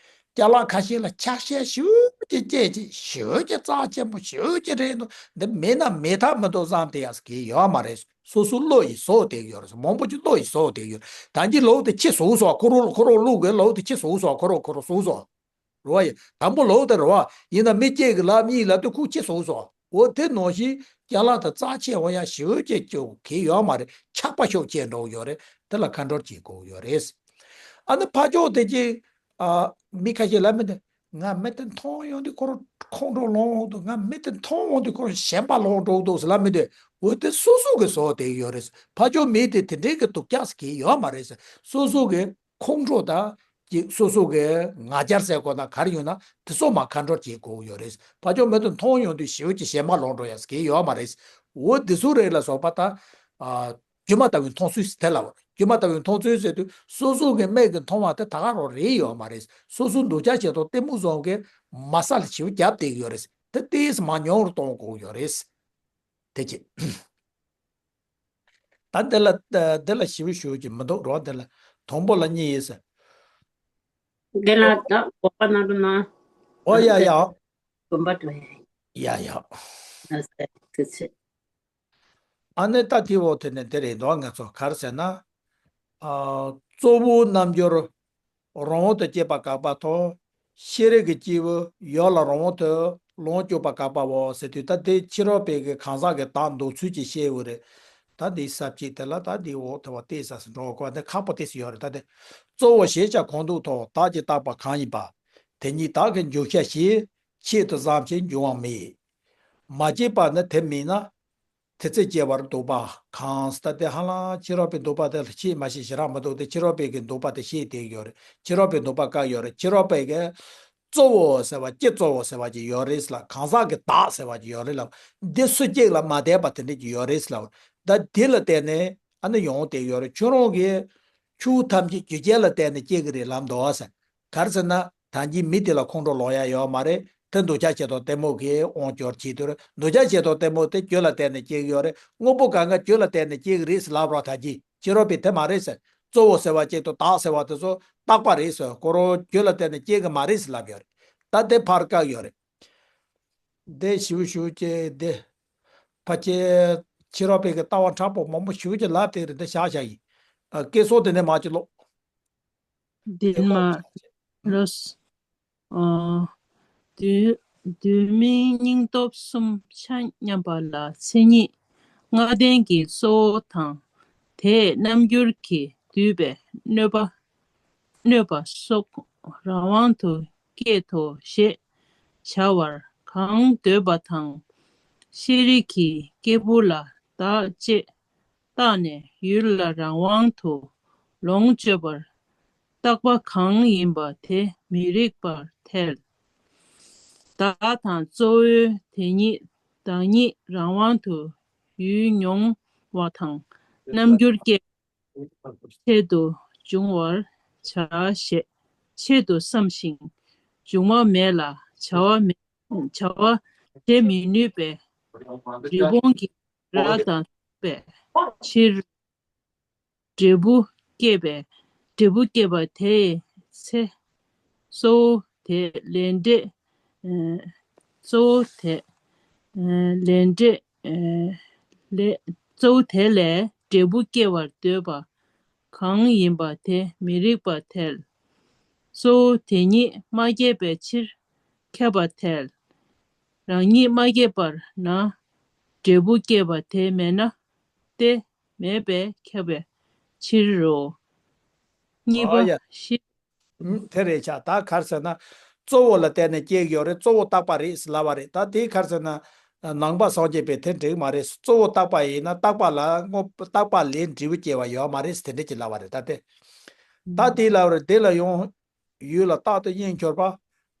ཅ་ལག་ཁ་ཤས་ལ་ཆ་ཤས་ཞེ་པོ་ཅིག་སྐྱེས་ཅིག་ཞེ་པོ་ཅིག་རྩ་ཆེན་པོ་ཞེ་པོ་ཅིག་རེད་འདུག་འདི་མེད་ན་མེད་ཐབས་མི་འདུག་བསམ་དེ་ཡག་གི་ཡོད་མ་རེད། སོ་སོ་བློ་ཡིས་བཟོ་བསྡད་ཡོད་རེད། མང་པོ་ཅིག་བློ་ཡིས་བཟོ་བསྡད་ཡོད། ད་གིན་ལོག་དེ་ཁྱི་ཟུག་ཟོ། ཁོ་རང་ཁོ་རང་བླུག་གི་ལོག་དེ་ཁྱི་ཟུག་ཟོ། ཁོ་རང་ཁོ་རང་ཟུག་ཟོ། རེད་བ་ཡ། དང་པོ་ལོག་དེ་རེད་བ། ཡིན་ན་མི་སྐྱེས་ཀྱི་ལབ་གཉིས་ལབ་དུས་ཁོ་ཁྱི་ཟུག་ཟོ། འོ་དེ་ནང་བཞིན་ཅ་ལག་དེ་རྩ་ཆེ་བ་ཡ་ཞེ་པོ་ཅིག་སྐྱེ་གི་ཡོད་མ་རེད། ཆགས་པ་ཤུགས་ཆེ་འགྲོ་གི་ཡོད་རེད། དེ་ལ་ཁ་འགྲོར་བྱེད་དགོས་ཀྱི་ཡོད་རེད། ཨ་ནི་ཕར་ཕྱོགས་དེ་ཅིག་ཨ། མི་ཁ་ཤས་ལབ་མི་འདུག་ང་མི་དེ་མཐོང་ཡོང་དུས་ཁོ་རང་ཁོང་ཁྲོ་ལངས་འདུག་ང་མི་དེ་མཐོང་ཡོང་དུས་ཁོ་རང་ཞེན་པ་ལངས་འགྲོ་འདུག་ཟེར་ལབ་མི་འདུག་འོ་དེ་སོ་སོ་གིས་བཟོ་བསྡད་ཡོད་རེད། ཕར་ཕྱོགས་མི་དེ་དེ་འདྲའི་གི་སྡུག་ཅག་ཟེར་གྱི་ཡོད་མ་རེད། སོ་སོ་གི་ཁོང་ཁྲོ་དང་ཅིག་སོ་སོ་གི་ང་རྒྱལ་ཟེར་དགོས་ན་ག་རེ་ཡོད་ན་དེ་ཚོ་མར་ཁ་འགྲོར་བྱེད་དགོས་ཡོད་རེད། ཕར་ཕྱོགས་མི་དེ་མཐོང་ཡོང་དུས་ཞེ་པོ་ཅིག་ཞེན་པ་ལངས་འགྲོ་ཡ་ཟེར་གྱི་ཡོད་མ་རེད། འོ་དེ་ཚོ་རེད་ལ་སོགས་པ་ད། ཨ། སྒྱུ་མ་ལྟ་བུའི་མཐོང་ཚུལ་ཟེར་དེ་ལ། སྒྱུ་མ་ལྟ་བུའི་མཐོང་ཚུལ་ཟེར་དུས་སོ་སོ་གི་མིག་གིས་མཐོང་བ་དེ་ད་ག་རང་རེད་ཡོད་མ་རེད། སོ་སོ་འདོད་ཆགས་ཞེ་སྡང་གཏི་མུག་བཟུང་གི་མ་ས་ལ་བྱིའུ་རྒྱབ་བསྡད་ཀྱི་ཡོད་རེད། དེ་ཏོག་ཙམ་མར་ཉུང་རུ་གཏོང་དགོས་ཡོད་རེད། དེ་གཅིག་ད་འདི་ལ་འདི་ལ་ཞིབ་ཞུ་གི་མི་འདུག་རོགས། འདི་ལ་དང་པོ་ལ་གཉིས་ཡིན་ཟེར། འདི་ལ་ད་འགོག་པ་གནང་རོགས་གནང་། ཨོ་ཡ་ཡ། དགོན་པ་འགྲོ་ཡ། ཡ་ཡ། ཨ་ནི་ད་དེའི་འོག་དེ་ནས་དེ་རེད་འདུག་ང་ཚོ་ག་རེ་ཟེར་ན། ཨ། གཙོ་བོ་རྣལ་འབྱོར་རང་དབང་དུ་སྐྱེས་པ་དགག་པ་དང་། ཤེས་རིག་གི་སྐྱེས་བུ་ཡུལ་ལ་རང་དབང་དུ་ལོངས་སྤྱོད་པ་དགག་པའོ་ཟེར་དུས། ད་དེ་ཕྱི་རོལ་པའི་གི་གང་ཟག་གི་བདག་འདོད་ཚུལ་གྱི་ཤེས་བུ་རེད། ད་འདི་ས་བཅད་དེ་ལ་ད་འདི་འོག་ཐོག་བ་ཏེ་ས་སུ་འགྲོ་བ་ཀོ་འདི་ཁག་པོ་ཏེ་སུ་ཡོད་རེད། ད་དེ་གཙོ་བོ་ཞེས་བྱ་གང་འདུག་ཐོག་བདག་གི་བཏགས་པ་གང་ཡིན་པ། དེ་ཉིད་བདག་གི་འཇུག་བྱ་ཞེས་ཆེད་དུ་བཟུང་ཞིང་འབྱུང་བ་མེད། མ་སྐྱེས་པ་ནི་དེ་མིན་ན། དེ་ཚེ་སྐྱེ་བར་འདོད་པ་གང་ཟེར། ད་དེ་ཧ་ལམ་ཕྱི་རོལ་པའི་འདོད་པ་དེ་ལ་ཤེས་མ་ཤེས་ཞེ་དྲག་མི་འདུག་དེ་ཕྱི་རོལ་པའི་གི་འདོད་པ་དེ་ཤེས་བསྡད་ཡོད་རེད། ཕྱི་རོལ་པའི་འདོད་པ་བཀག་ཡོད་རེད། ཕྱི་རོལ་པའི་གི་གཙོ་བོ་ཟེར་བ་ཀྱི་གཙོ་བོ་ཟེར་བ་ཅིག་ཡོད་རེད་ལ། གང་ཟག་གི་བདག་ཟེར་བ་ཅིག་ཡོད་རེད་ལ། འདི་སུ་གཅིག་ལ་མ་བསྡད་པ་དེ་འདྲ་ཅིག་ཡོད་རེད་ལ། ད་དེ་ལ་བརྟེན་ནས་ཨ་ནི་ཡོང་བསྡད་ཡོད་རེད། ཁྱོད་རང་གི་ཆོས་ཐམས་ཅད་རྒྱུ་རྐྱེན་ལ་བརྟེན་ནས་སྐྱེ་གི་རེད་ལབ་འདུག་ཟེར། ག་རེ་ཟེར་ན། ད་གིན་མི་དེ་ལ་ཁོང་ཁྲོ་ལངས་ཡ་ཡོད་མ་རེད། དེ་འདོད་ཆགས་ཞེ་སྡང་གཏི་མུག་གིས་དབང་བསྒྱུར་བྱེད་དུས། འདོད་ཆགས་ཞེ་སྡང་གཏི་མུག་དེ་རྒྱུ་ལ་བརྟེན་ནས་སྐྱེ་གི་ཡོད་རེད། དངོས་པོ་གང་ག་རྒྱུ་ལ་བརྟེན་ནས་སྐྱེ་གི་རེད་ཟེར་ལབ་རོགས། ད་གིན་ཕྱི་རོལ་པས་དེ་མ་རེད་ཟེར། གཙོ་བོ་ཟེར་བ་ཅིག་དང་བདག་ཟེར་བ་དེ་ཚོ་རྟག་པ་རེད་ཟེར། ཁོ་རང་རྒྱུ་ལ་བརྟེན་ནས་སྐྱེ་གི་མ་རེད་ཟེར་ལབ་ཡོད་རེད། ད་དེ་ཕར་བཀག་ཡོད་རེད། དེ་ཞིབ་ཞིབ་བྱས་དེ་ཕལ་ཆེར་ཕྱི་རོལ་པའི་གི་ལྟ་བ་མཁྲེགས་པོ་མང་པོ་ཞིབ་ཅིག་ལབ་དེ་རེད། དེ་བཞག་བཞག་ཡིན། ཨ། སྐད་སོགས་དེ་ནས་མ་ཅིག་ཀློག་དེ་མ་ལོས། ཨ། དུས་དུས་མིན་སྙིང་སྟོབས་གསུམ་ཆ་མཉམ་པ་ལ་མཚན་ཉིད་ལྔ་ལྡན་གྱི་གཙོ་བོ་དང་། དེས་རྣམ་འགྱུར་གྱིས་བསྡུས་པའི་གནོད་པ། གནོད་པ་སོགས་རང་དབང་དུ་སྐྱེད་དོ་ཞེས་བྱ་བར་གང་འདོད་པ་དང་། ཤེས་རིག་གིས་སྐྱེས་བུ་ལ་བདག་ཅེས་བཏགས་ནས་ཡུལ་ལ་རང་དབང་དུ་ལོངས་སྤྱོད་པར་བཏགས་པ་གང་ཡིན་པ་དེ་མི་རིགས་པར་ཐལ། བདག་དང་གཙོ་བོའི་དེ་ཉིད་བདག་ཉིད་རང་དབང་དུ་ཡུལ་མྱོང་བ་དང་། རྣམ་འགྱུར་སྐྱེ་ཆེད་དུ་འབྱུང་བར་བྱ་ཞེས་ཆེད་དུ་བསམ་ཞིང་། འབྱུང་བ་མེད་ལ་བྱ་བ་མེད། བྱ་བ་བྱེད་མི་ནུས་པས་རི་བོང་གི་རྭ་དང་མཚུངས་པའི་ཕྱིར། འབྲས་བུ་སྐྱེས་པས། འབྲས་བུ་སྐྱེས་པ་དེའི་ཚེ། གཙོ་བོ་དེ་ལས་འབྲས། ཨ། གཙོ་བོ་དེ་ལས་འབྲས། ཨ། ལས། གཙོ་བོ་དེ་ལས་འབྲས་བུ་སྐྱེ་བར་འདོད་པ་གང་ཡིན་པ་དེ་མི་རིགས་པར་ཐལ། གཙོ་བོ་དེ་ཉིད་མ་སྐྱེས་པའི་ཕྱིར་ཁྱབ་པར་ཐལ། རང་ཉིད་མ་སྐྱེས་པར་ན་འབྲས་བུ་སྐྱེས་པ་དེ་མེད་ན་སྟེ། མེད་པས་ཁྱབ་པའི་ཕྱིར་རོ། གཉིས་པ། ཨོ་ཡ། ཤེས། ཨུམ། དེ་རེད་ཤག་ད་ག་རེ་ཟེར་ན། གཙོ་བོ་ལ་བརྟེན་ནས་སྐྱེ་གི་ཡོད་རེད། གཙོ་བོ་རྟག་པ་རེད་ཟེར་ལབ་པ་རེད། ད་དེ་ག་རེ་ཟེར་ན། ནང་པ་སངས་རྒྱས་པས་དེ་འགྲིག་མ་རེད། གཙོ་བོ་རྟག་པ་ཡིན་ན་རྟག་པ་ལ་དངོས་རྟག་པ་ལས་འབྲས་བུ་སྐྱེ་བ་ཡོད་མ་རེད་ཟེར་དེ་འདྲ་ཅིག་ལབ་པ་རེད། ད་དེ། ད་དེ་ལབ་པ་རེད། དེ་ལ་ཡང་ཡུལ་ལ་རྟག་ཏུ་གཡེང་འཁྱོར་པ།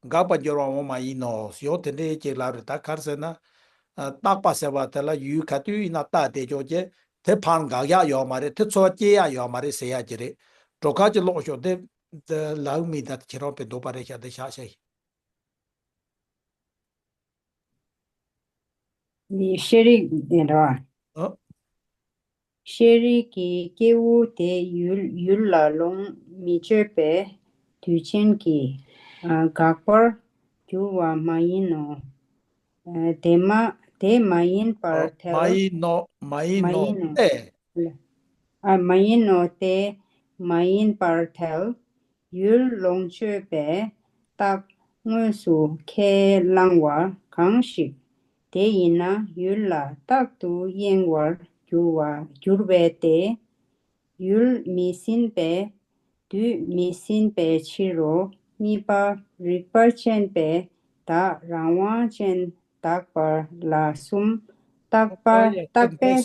འགག་པར་འགྱུར་བ་འོང་མ་ཡིན་ནོ། ཡང་དེ་འདྲའི་ཅིག་ལབ་པ་རེད། ད་ག་རེ་ཟེར་ན། རྟག་པ་ཟེར་བ་དེ་ལ་ཡུལ་ག་དུས་ཡིན་ན་རྟག་བསྡད་ཆོག་གི། དེ་ཕར་འགག་ཡག་ཡོད་མ་རེད། དེ་ཚོར་བ་སྐྱེ་ཡག་ཡོད་མ་རེད་ཟེར་ཡག་གི་རེད། གྲོགས་ཁ་ཅིག་ཀློག་ཤོག་དེ་དེ་ལའུ་མི་ད་ཁྱེད་རང་པའི་འདོད་པ་རེད་ཤག་དེ་བཞག་བཞག་ཡིན། འདི་ཤེས་རིག་ཡིན་རོ། ཨ། ཤེས་རིག་གི་སྐྱེས་བུ་དེ་ཡུལ་ཡུལ་ལ་ལོངས་མི་སྤྱོད་པའི་དུས་ཆེན་གྱི་ཨ་འགག་པར་འགྱུར་བ་མ་ཡིན་ནོ། ཨ་དེ་མ་དེ་མ་ཡིན་པར་ཨོ། མ་ཐལ། ཡིན་ནོ། མ་ཡིན་མ་ནོ་ཡིན་ནོ། སྟེ། ཨ་མ་ཡིན་ནོ་སྟེ། མ་ཡིན་པར་ཐལ། ཡུལ་ལོངས་སྤྱོད་པའི་རྟགས་དངོས་སུ་ཁས་བླང་བ་གང་ཞིག་དེ་ཡིན་ན་ཡུལ་ལ་རྟག་ཏུ་གཡེང་བར་འགྱུར་བ་འགྱུར་བས་ཏེ། ཡུལ་མི་ཟིན་པས་དུས་མི་ཟིན་པའི་ཕྱིར་རོ། གཉིས་པ། རིག་པ་ཅན་པས་བདག་རང་དབང་ཅན་དག་པ་ལ་གསུམ། རྟག་པ་ཨོ་ཡ་རྟག་པས།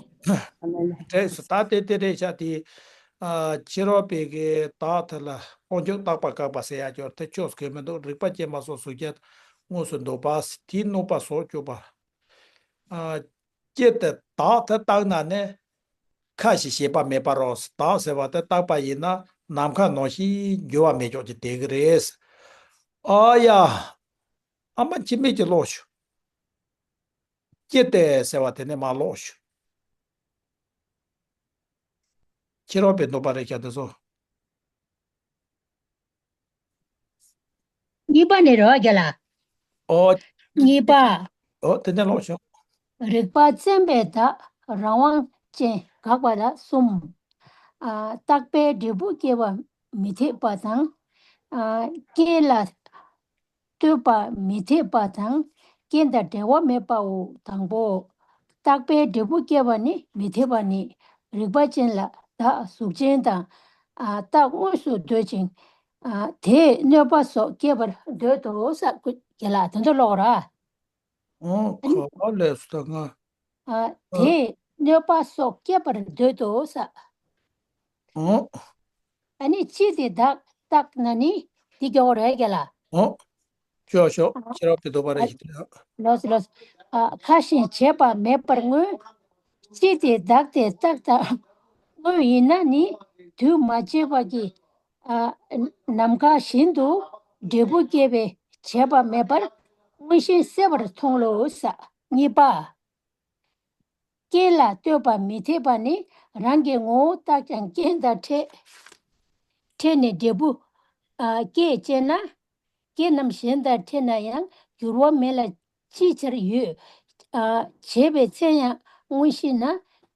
འགྲིག་སོང་། ད་དེ་དེ་རེད་ཤག་དེ། ཨ་ཕྱི་རོལ་པའི་གི་བདག་དེ་ལ་དབང་ཕྱུག་རྟག་པ་དགག་པ་ཟེར་ཡག་ཅོར་དེ་ཆོས་སྐད་མི་འདུག་རིག་པ་ཅན་པ་སོགས་སུ་ཁྱད་དངོས་སུ་འདོད་པ་དེའི་གནོད་པ་སོགས་གཅོད་པ། ཨ་སྐྱེ་སྟེ་བདག་དེ་བཏགས་ན་ནི། ཁ་ཞེས་བྱེད་པ་མེད་པར་རོ། བདག་ཟེར་བ་དེ་བཏགས་པ་ཡིན་ན་ནམ་མཁའ་ནང་བཞིན་འགྱུར་བ་མེད་ཀྱོག་ཅིག་དེ་གི་རེད། ཨ་ཡ། ཨ་མ་འཆི་མེད་ཀྱི་ཀློག་ཤོག་སྐྱེ་སྟེ་ཟེར་བ་དེ་ནས་མ་ཀློག་ཤོག་ཕྱི་རོལ་པའི་འདོད་པ་རེད་ཤག་དེ་ཚོ། གཉིས་པ་ནས་རེད་བ་རྒན་ལགས། ཨོ། གཉིས་པ། ཨོ་དེ་ནས་ཀློག་ཤོག་རིག་པ་ཅན་པས་བདག་རང་དབང་ཅན་དགག་པ་ལ་གསུམ། ཨ་རྟག་པའི་འབྲས་བུ་སྐྱེ་བ་མི་འཐད་པ་དང་། ཨ་རྐྱེན་ལ་ལྟོས་པ་མི་འཐད་པ་དང་། རྐྱེན་དང་འབྲེལ་བ་མེད་པའོ། དང་པོ། རྟག་པའི་འབྲས་བུ་སྐྱེ་བ་ནི་མི་འཐད་པ་ནི། རིག་པ་ཅན་ལ་བདག་གཟུགས་ཅན་དང་། ཨ་རྟག་དངོས་སུ་འདོད་ཅིང་། ཨ་དེས་གནོད་པ་སོགས་སྐྱེད་པར་འདོད་དོ་ས། ཀུ་རྒན་ལགས་དོན་དུ་ཀློག་ར། ཨོ་ག་པར་ལས་སུ་ད་ང་། ཨ་ཨ་དེས་གནོད་པ་སོགས་སྐྱེད་པར་འདོད་དོ་ས། ཨོ། ཨ་ནི་ཅི་སྟེ་བདག་བཏགས་ན་ནི་འདི་སྐྱོ་བོ་རེད་རྒན་ལགས། ཨོ། ཅོ་ཤོག་ཕྱི་རོལ་པའི་འདོད་པ་རེད་ཤག་ལོས་ལོས། ཨ་ཁ་ཞེས་བྱེད་པ་མེད་པར་མངོན། ཅི་སྟེ་བདག་དེ་བཏགས་དང་དངོས་ཡིན་ན་ནི། དུས་མ་སྐྱེས་པ་གི་ཨ་ནམ་མཁའ་བཞིན་དུ་འབྲས་བུ་སྐྱེད་པའི་བྱེད་པ་མེད་པར་མངོན་ཞེན་གསལ་བར་མཐོང་ལོ་ས། གཉིས་པ། རྐྱེན་ལ་ལྟོས་པ་མི་འཐད་པ་ནི། རང་གི་ངོ་བོ་བཏགས་ཀྱང་རྐྱེན་དང་འཕྲད། འཕྲད་ནས་འབྲས་བུ་ཨ་སྐྱེད་ཅེ་ན། རྐྱེན་རྣམས་གཞན་དང་འཕྲད་ན་ཡང་འགྱུར་བ་མེད་ལ་ཅིའི་ཕྱིར་ཡོད། ཨ་བྱས་པའི་ཚེ་ཡང་མངོན་ཞེན་ན།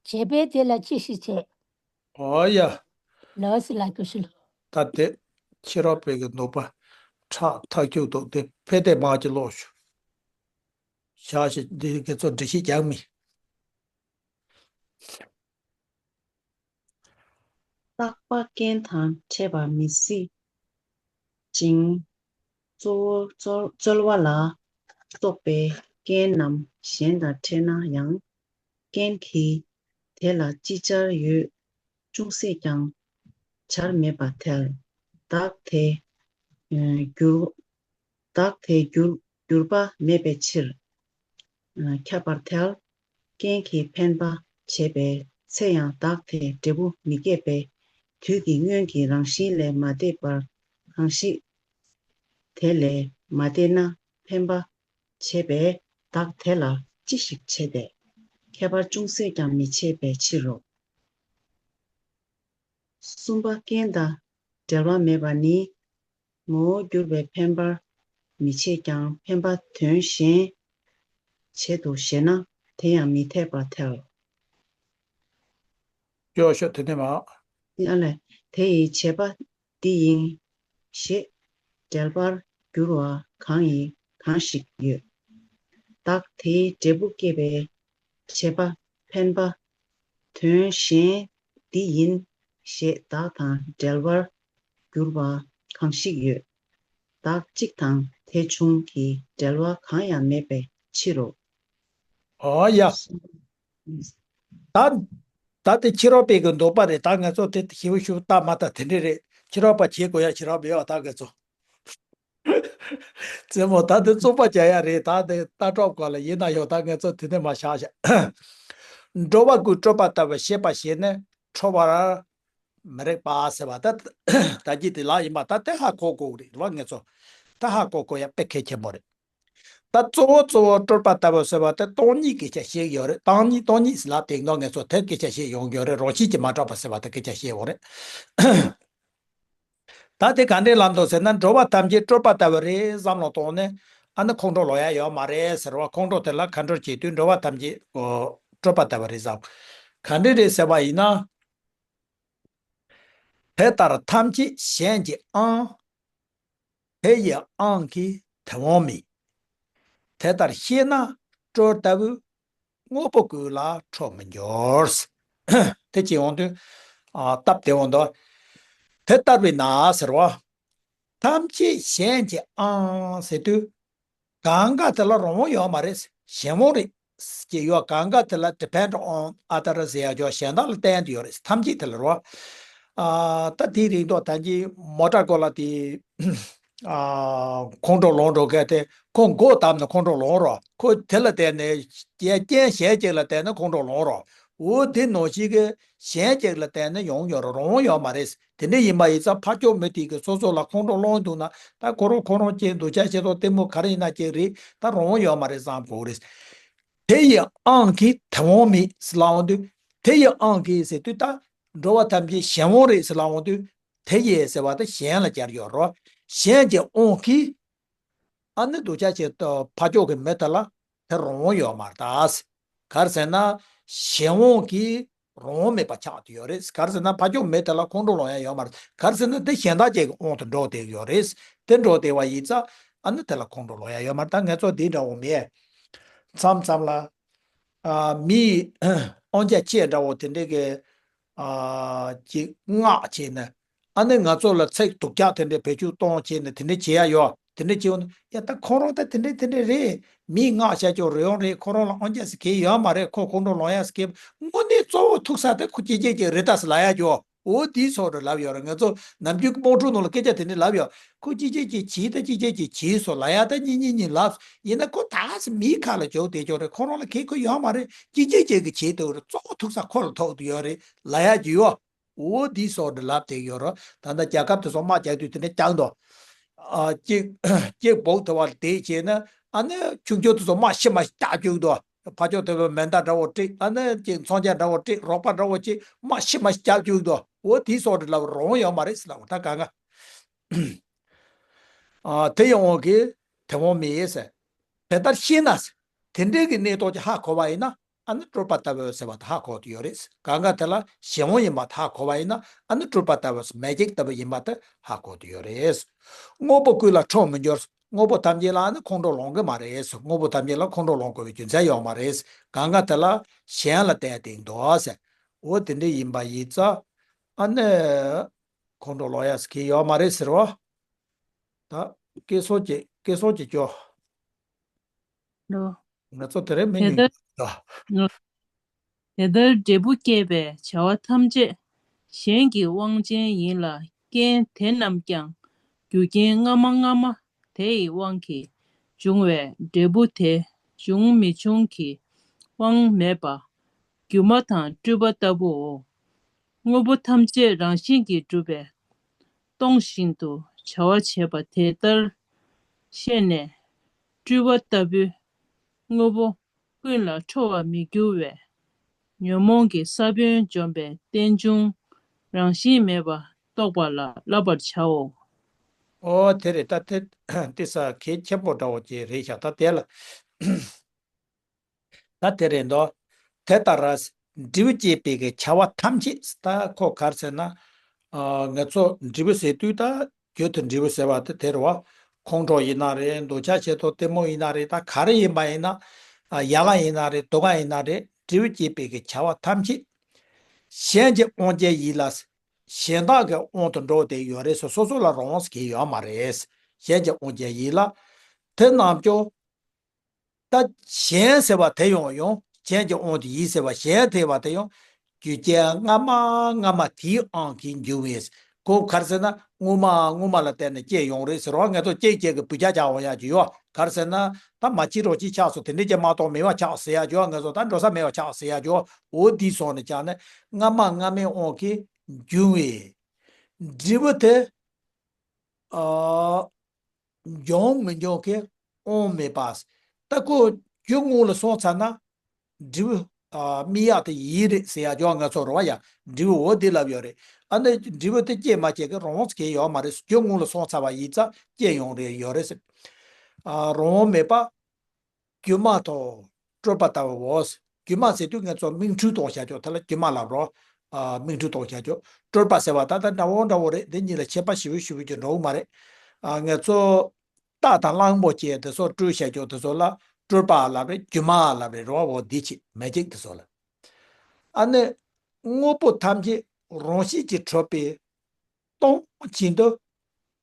བྱས་པས་དེ་ལ་ཅི་ཞིག་བྱེད། ཨོ་ཡ། ལོས་ལ་ཀུ་ཤུལ། ད་དེ་ཕྱི་རོལ་པའི་གི་འདོད་པ་ཁྲག་ཐག་ཆོད་འདུག་དེ་ཕལ་དེ་མ་ཅི་ཀློག་ཤོག་བཞག་ཞིག་འདི་དགེ་ཚོ་འགྲེལ་བཤད་རྒྱག་མི། རྟག་པ་རྐྱེན་དང་འཕྲད་པ་མི་སྲིད་ཅིང་། གཙོ་བོ་རྩོལ་རྩོལ་བ་ལ་སོགས་པའི་རྐྱེན་རྣམས་གཞན་དང་འཕྲད་ན་ཡང་། རྐྱེན་གྱིས་དེ་ལ་ཅི་བྱར་ཡོད་ཅུང་ཟད་ཀྱང་བྱར་མེད་པར་ཐལ། བདག་དེ་འགྱུར་བདག་དེ་འགྱུར་འགྱུར་བ་མེད་པའི་ཕྱིར། ཁྱབ་པར་ཐལ། རྐྱེན་གྱིས་འཕེན་པ་བྱས་པའི་ཚེ་ཡང་བདག་དེ་འབྲས་བུ་མི་སྐྱེད་པའི་དུས་ཀྱི་སྔོན་གྱི་རང་བཞིན་ལས་མ་འདས་པར་གང་ཞིག་དེ་ལས་མ་འདས་ན་འཕེན་པ་བྱས་པས་བདག་དེ་ལ་ཅི་ཞིག་བྱེད་དེ། ཁྱད་པར་ཅུང་ཟད་ཀྱང་མི་བྱེད་པའི་ཕྱིར་རོ། གསུམ་པ། རྐྱེན་དང་འབྲེལ་བ་མེད་པ་ནི། ངོ་བོར་གྱུར་པའི་འཕེན་པར་མི་བྱེད་ཀྱང་འཕེན་པ་དོན་གཞན་བྱེད་དོ་ཞེ་ན་དེ་ཡང་མི་འཐད་པར་ཐལ། ཡོ་ཤོ་དེ་ནས་མ། ཨ་ལས། དེ་ཡི་བྱེད་པ་འདི་ཡིན་ཞེས་འགྲེལ་པར་འགྱུར་བ་གང་ཡིན་གང་ཞིག་ཡོད། བདག་དེའི་འབྲས་བུ་སྐྱེད་པའི་བྱེད་པ་འཕེན་པ་དོན་གཞན་འདི་ཡིན་ཞེས་བདག་དང་འབྲེལ་བར་གྱུར་པ་གང་ཞིག་ཡོད། བདག་གཅིག་དང་དེ་བྱུང་གི་འབྲེལ་བ་གང་ཡང་མེད་པའི་ཕྱིར་རོ། ཨོ་ཡ། ད་ད་དེ་ཕྱི་རོལ་པའི་གི་འདོད་པ་རེད། ད་ང་ཚོ་དེ་ཞིབ་ཞིབ་ལྟ་མ་ལྟ་དེ་འདྲས་རེད། ཕྱི་རོལ་པ་བྱེད་དགོས་ཡ་ཞིག་རག་མེད་ཡ་ད་ང་ཚོ། རྩེད་མོ་ད་དེ་རྩོམ་པ་རྒྱག་ཡ་རེད། ད་དེ་ལྟ་གྲུབ་སྐོར་ལ་ཡིན་ན་ཡང་ད་ངས་ཚོ་དེ་ནས་མ་བཞག་བཞག་འགྲོ་བ་ཀུན་སྤྲོས་པ་ལྟ་བུ་ཤེས་པ་ཞིག་ནི་འཕྲོ་བར་མི་རིགས་པ་ཟེར་བ་ད་ད་གི་དེ་ལ་ཡིན་པ་ད་དེ་ཧ་གོ་དགོས་རེད་བ། ངས་ཚོ་ད་ཧ་གོ་དགོས་ཡ་དཔེ་གལ་ཆེན་པོ་རེད། ད་གཙོ་བོ་གཙོ་བོ་སྤྲོས་པ་ལྟ་བུ་ཟེར་བ་དེ་སྟོང་ཉིད་སྐད་ཆ་བཤད་ཡོད་རེད། སྟོང་ཉིད་སྟོང་ཉིད་ཟེར་ལབ་དེ་ནོ་ངས་ཚོ་དེ་སྐད་ཆ་བཤད་ཡོང་གི་ཡོད་རེད། རང་བཞིན་གྱིས་མ་གྲུབ་པ་ཟེར་བ་དེ་སྐད་ཆ་བཤད་ཡོད་རེད། ད་དེ་ག་འདྲའི་ལམ་དུ་ཟེར་ན། འགྲོ་བ་ཐམས་ཅད་སྤྲོས་པ་ལྟ་བུ་རེད་བསམ་བློ་བཏང་ནས་ཨ་ནི་ཁོང་ཁྲོ་ལངས་ཡ་ཡོད་མ་རེད་ཟེར་བ། ཁོང་ཁྲོ་དེ་ལ་ཁ་འགྲོ་བྱེད་དུས་འགྲོ་བ་ཐམས་ཅད་སྤྲོས་པ་ལྟ་བུ་རེད་བསམ། ག་འདྲ་རེད་ཟེར་བ་ཡིན་ན། དེ་ལྟར་ཐམས་ཅད་གཞན་གྱི་དབང་། དེ་ཡི་དབང་གིས་དེ་དབང་མེད། དེ་ལྟར་ཤེས་ན་སྤྲོས་ལྟ་བུ། དངོས་པོ་ཀུན་ལ་ཁྲོ་མི་འགྱུར། དེ་ཅི་འོང་དུས། ཨ་སྟབས་བདེ་འོང་དོ། དེ་ལྟར་བས་ན་ཟེར་བ། ཐམས་ཅད་གཞན་གྱི་དབང་ཟེར་དུས། གང་ག་དེ་ལ་རང་དབང་ཡོད་མ་རེད། གཞན་དབང་རེད། ཅེས་ཡོད། གང་ག་དེ་ལ་depend on other ཟེར་ཡ་ཅོག་གཞན་དག་ལ་བརྟེན་དུ་ཡོད་རེད། ཐམས་ཅད་དེ་ལ་རོ། ཨ་ད་དེའི་རིང་ཐོག་ད་གིན་མོ་ཊ་སྐོར་ལ་དེ། ཨ་ཁོང་ཁྲོ་ལངས་འགྲོ་མཁན་དེ་ཁོ་མགོ་བཏབ་ནས་ཁོང་ཁྲོ་ལངས་རོགས། ཁོ་དེ་ལ་བརྟེན་ནས་རྐྱེན་གཞན་ཅིག་ལ་བརྟེན་ནས་ཁོང་ཁྲོ་ལངས་རོགས། འོ་དེ་ནང་བཞིན་གྱི་གཞན་ཅིག་ལ་བརྟེན་ནས་ཡོང་ཡོད་རོགས། རང་དབང་ཡོད་མ་རེད། དེ་འདྲ་ཡིན་པ་ཡིན་ཙང་ཕར་ཕྱོགས་མི་དེ་གིས་སོ་སོ་ལ་ཁོང་ཁྲོ་ལངས་འདུག་ན་ད་ཁོ་རང་ཁོ་རང་ཅིག་འདུག་ཆ་ཤེས་སོགས་ལྟད་མོ་ག་རེ་ཡིན་ན་ཅིག་རེད། ད་རང་དབང་ཡོད་མ་རེད་བསམ་དགོས་རེད། དེ་ཡི་དབང་གིས་དེ་དབང་མེད་ཟེར་ལབ་འོང་དུས། དེ་ཡི་དབང་གིས་ཟེར་དུས་ད་འགྲོ་བ་ཐམས་ཅད་གཞན་དབང་རེད་ཟེར་ལབ་འོང་དུས། དེ་ཡི་ཟེར་བ་དེ་གཞན་ལ་སྦྱར་ཡོད་རོ། གཞན་གྱི་དབང་གིས་ཨ་ནི་འདུག་ཆ་ཆེ་ཕ་ཕྱོགས་ཀྱི་མི་དེ་ལ་དེ་རང་དབང་ཡོད་མ་རེད་ད། ག་རེ་ཟེར་ན་གཞན་དབང་གིས་རང་དབང་མེད་པ་ཆགས་བསྡད་ཡོད་རེད། ག་རེ་ཟེར་ན་ཕ་ཕྱོགས་མི་དེ་ལ་ཁོང་ཁྲོ་ལངས་ཡ་ཡོད་མ་རེད། ག་རེ་ཟེར་ན་དེ་གཞན་དག་ཅིག་གི་དབང་དུ་འགྲོ་བསྡད་ཡོད་རེད། དེ་འགྲོ་བསྡད་པ་ཡིན་ཙང་ཨ་ནི་དེ་ལ་ཁོང་ཁྲོ་ལངས་ཡ་ཡོད་མ་རེད། ད་ངས་ཚོ་འདི་འདྲ་བོ་མེད། མཚམས་མཚམས་ལ། ཨ་མིའི་དབང་ཆ་ཆེ་འདྲ་བོ་དེ་འདྲས་ཀྱི་ཨ་ཅིག་མངགས་བྱས་ནས། ཨ་ནི་ང་ཚོ་ལ་ཚིག་སྡུག་ཅག་དེ་འདྲས་བེད་སྤྱོད་གཏོང་བྱས་ནས་དེ་འདྲས་བྱེད་ཡ་ཡོད། དེ་འདྲས་བྱེད་ཡོང་ན་ཡ་ད་ཁོ་རང་ད་དེ་འདྲས་དེ་འདྲས་རེད། མིའི་མངགས་བྱ་ཆོག་རེད་ཡོང་རེད། ཁོ་རང་ལ་དབང་ཆ་ཟེར་གྱི་ཡོད་མ་རེད། ཁོ་ཁོང་ཁྲོ་ལངས་ཡ་ཟེར་གྱི་དངོས་གནས་གཙོ་བོ་ཐུག་ས་དེ་ཁོ་སྐྱེ་སྐྱེ་སྐྱེ་རེད་ད་ཟེར་ལབ་ཡ་ཅོ། འོ་དེའི་སོགས་རེད་ལབ་ཡོད་རེད། ང་ཚོ་ནམ་རྒྱུན་གྱི་དམངས་ཁྲོད་ནང་ལ་སྐད་ཆ་དེ་འདྲས་ལབ་ཡོད། ཁོ་སྐྱེ་སྐྱེ་སྐྱེ་བྱེད་ད་སྐྱེ་སྐྱེ་སྐྱེ་བྱེད་སོ་ལབ་ཡ་ད་གཉིས་གཉིས་གཉིས་ལབ། ཡིན་ན་ཁོ་ད་སེ་མིའི་ཁ་ལ་ཅོག་དེ་ཅོག་རེད། ཁོ་རང་ལ་གལ་ཁོ་ཡོད་མ་རེད། སྐྱེ་སྐྱེ་སྐྱེ་གི་བྱེད་དེ་རེད། གཙོ་བོ་ཐུག་ས་ཁོ་ལ་ཐུག་དེ་ཡོད་རེད་ལབ་ཡ་ཅིག་ཡོད། འོ་འདི་སོགས་འདི་ལབ་བསྡད་ཡོད་རོ། ད་ལྟ་རྒྱལ་ཁབ་དེ་ཚོ་དམག་རྒྱག་དུས་དེ་འདྲ་རྒྱག་འདུག་ཨ་གཅིག་གཅིག་བོག་ཐུབ་པ་དེ་བྱས་ན་ཨ་ནི་ཆུང་ཆུང་དེ་ཚོ་དམག་ཤི་མ་ཤི་རྒྱག་བཅུག་འདུག་ཕ་ཕྱོགས་དེ་ཚོ་མེ་མདའ་འདྲ་བོ་སྤྲད། ཨ་ནི་གཅིག་མཚོན་ཆ་འདྲ་བོ་སྤྲད། རོགས་པ་འདྲ་བོ་ཅིག་དམག་ཤི་མ་ཤི་རྒྱག་བཅུག་འདུག་འོ་དེ་སོགས་འདི་ལབ་རང་ཡོད་མ་རེད་ཟེར་ལབ། ད་ག་ང་ཨ་དེ་ཡི་དབང་གིས་དེ་དབང་མེད་ཟེར། དེ་ལྟར་ཤེས་ན་ཟེར། དེ་འདྲའི་གི་གནས་སྟངས་ཀྱི་ཧ་གོ་བ་ཡིན་ན། ཨ་ནི་སྤྲོས་པ་ལྟ་བུ་ཟེར་བ་དེ་ཧ་གོ་དུ་ཡོད་རེད། གང་ག་དེ་ལ་གཞན་དབང་ཡིན་པ་དེ་ཧ་གོ་བ་ཡིན་ན། ཨ་ནི་སྤྲོས་པ་ལྟ་བུ་མེ་ཇིག་ལྟ་བུ་ཡིན་པ་དེ་ཧ་གོ་དུ་ཡོད་རེད། དངོས་པོ་ཀུན་ལ་ཁྲོ་མི་འགྱུར། དངོས་པོ་ཐམས་ཅད་ལ་ཨ་ནི་ཁོང་ཁྲོ་ལངས་གི་མ་རེད། དངོས་པོ་ཐམས་ཅད་ལ་ཁོང་ཁྲོ་ལངས་དགོས་པའི་རྒྱུ་མཚན་ཡོད་མ་རེད། གང་ག་དེ་ལ་གཞན་ལ་བརྟེན་ཏེ་འདུག་ཟེར། འོ་དེ་འདྲ་ཡིན་པ་ཡིན་ཙང་ཨ་ནི་ཁོང་ཁྲོ་ལངས་ཡ་ཟེར་གི་ཡོད་མ་རེད་ཟེར་བ། ད་སྐད་སོགས་ཀྱི་སྐད་སོགས་ཀྱི་སྐྱོ། ལོ། ང་ཚོ་དེ་རིང་མི་དེ་ཉུང་ལྟར་ཡོད། དེ་ལྟར་འབྲས་བུ་སྐྱེད་པའི་བྱ་བ་ཐམས་ཅད་གཞན་གྱི་དབང་ཅན་ཡིན་ལ། རྐྱེན་དེ་རྣམས་ཀྱང་རྒྱུ་རྐྱེན་སྔ་མ་སྔ་མ་དེ་ཡི་དབང་གིས་འབྱུང་བའི་འབྲས་བུ་དེ་འབྱུང་མི་འབྱུང་གི་དབང་མེད་པ། སྒྱུ་མ་དང་སྤྲུལ་པ་ལྟ་བུའོ། དངོས་པོ་ཐམས་ཅད་རང་བཞིན་གྱིས་གྲུབ་པས་སྟོང་བཞིན་དུ་བྱ་བ་བྱེད་པ་དེ་ལྟར་ཤེས་ནས། སྤྲུལ་པ་ལྟ་བུའི་དངོས་པོ་ཀུན་ལ་ཁྲོ་བར་མི་འགྱུར་བས། ཉོན་མོངས་ཀྱི་ས་བོན་འཇོམས་པའི་རྟེན་འབྱུང་རང་བཞིན་མེད་པ་རྟོགས་པ་ལ་བསླབ་པར་བྱའོ། ཨོ་དེ་རེད། ད་དེ་དེ་ས་གལ་ཆེན་པོ་འདྲ་བོ་ཅིག་རེད་ཤག་ད་དེ་ལ། ད་དེ་རེད་འདུག་དེ་ལྟར་འབྲས་བུ་སྐྱེད་པའི་གི་བྱ་བ་ཐམས་ཅད། ད་ཁོ་ག་རེ་ཟེར་ན། ཨ་ང་ཚོ་འབྲས་བུ་ཟེར་དུས་ད་རྒྱུ་དེ་འབྲས་བུ་ཟེར་བ་དེ་དེ་རེད་བ། ཁོང་ཁྲོ་ཡིན་ན་རེད། འདུ་བྱ་བྱེད་དོ་ལྟད་མོ་ཡིན་ན་རེད། ད་ག་རེ་ཡིན་པ་ཡིན་ན། ཨ་ཡལ་ག་ཡིན་ན་རེད། དུད་ཁ་ཡིན་ན་རེད། འབྲས་བུ་སྐྱེད་པའི་གི་བྱ་བ་ཐམས་ཅད་གཞན་གྱི་དབང་ཅན་ཡིན་ལ། གཞན་དག་གི་དབང་དུ་འགྲོ་བསྡད་ཡོད་རེད་ཟེར། སོ་སོ་ལ་རང་དབང་ཟེར་གྱི་ཡོད་མ་རེད། གཞན་གྱི་དབང་ཅན་ཡིན་ལ། དེ་རྣམས་ཀྱང་། ད་གཞན་ཟེར་བ་དེ་ཡང་ཡང་གཞན་གྱི་དབང་དུ་ཡིན་ཟེར་བ་གཞན་ཟེར་བ་དེ་ཡང་རྒྱུ་རྐྱེན་སྔ་མ་སྔ་མ་དེའི་དབང་གིས་འབྱུང་བས། ཁོ་ག་རེ་ཟེར་ན་སྔོན་མ་སྔོན་མ་ལ་བརྟེན་ནས་སྐྱེས་ཡོང་རེད་ཟེར་བ། ང་ཚོ་སྐྱེས་སྐྱེས་ཀྱི་བུ་ཆ་ཆགས་འོང་ཡག་ཅིག་ཡོད། ག་རེ་ཟེར་ན་ད་མ་སྐྱེས་རོགས་སྐྱེས་ཆགས་སོང་། དེ་འདྲས་ཀྱི་མ་གཏོགས་མེད་པ་ཆགས་ཟེར་ཡག་ཅིག་ཡོད། ང་ཚོ་ད་འགྲོ་ས་མེད་པ་ཆགས་ཟེར་ཡག་ཅིག་ཡོད། འོ་འདི་སོང་ནས་ཀྱང་ནས་སྔ་མ་སྔ་མའི་དབང་གིས་འབྱུང་བའི་འབྲས་བུ་དེ། ཨ། འབྱུང་མི་འབྱུང་གི་དབང་མེད་པ། ད་ཁོ་རྒྱུ་སྔོན་ལ་སོང་ཚར་ན། འབྲས་བུ། ཨ། རྨི་ཡག་དེ་ཡིན་རེད་ཟེར་ཡག་ཅིག་ང་ཚོ་རེད་བ་ཡ། འབྲས་བུ་འོ་འདི་ལབ་ཡོད་རེད། ཨ་ནི་འབྲས་བུ་དེ་སྐྱེས་མ་སྐྱེས་ཀྱི་རང་དབང་གང་ཡང་ཡོད་མ་རེད། རྒྱུ་སྔོན་ལ་སོང་ཚར་བ་ཡིན་ཙང་སྐྱེས་ཡོང་རེ་ཡོད་རེད་ཟེར། ཨ། རང་དབང་མེད་པ། སྒྱུ་མ་དང་སྤྲོས་པ་ལྟ་བུའོ། སྒྱུ་མ་ཟེར་དུས་ང་ཚོ་མིག་འཕྲུལ་གཏོང་བྱ་ཆོག་དེ་ལ་སྒྱུ་མ་ལབ་རོགས། ཨ། མིག་འཕྲུལ་གཏོང་བྱ་ཆོག་སྤྲོས་པ་ཟེར་བ་ད་ལྟ་འདྲ་བོ་འདྲ་བོ་རེད། འདི་གཉིས་ལ་ཁྱད་པར་ཞེ་པོ་ཞེ་པོ་ཅིག་འགྲོ་གི་མ་རེད། ཨ། ང་ཚོ་རྟ་དང་གླང་པོ་ཆེ་དེ་ཚོ་སྤྲོས་བྱ་ཆོག་དེ་ཚོ་ལ་སྤྲོས་པ་ལབ་རེད། སྒྱུ་མ་ལབ་རེད། རོ་བོ་འདི་ཆེ་མེ་ཅིག་དེ་ཚོ་ལ། ཨ་ནི་དངོས་པོ་ཐམས་ཅད་རང་བཞིན་གྱིས་གྲུབ་པའི་སྟོང་བཞིན་དུ་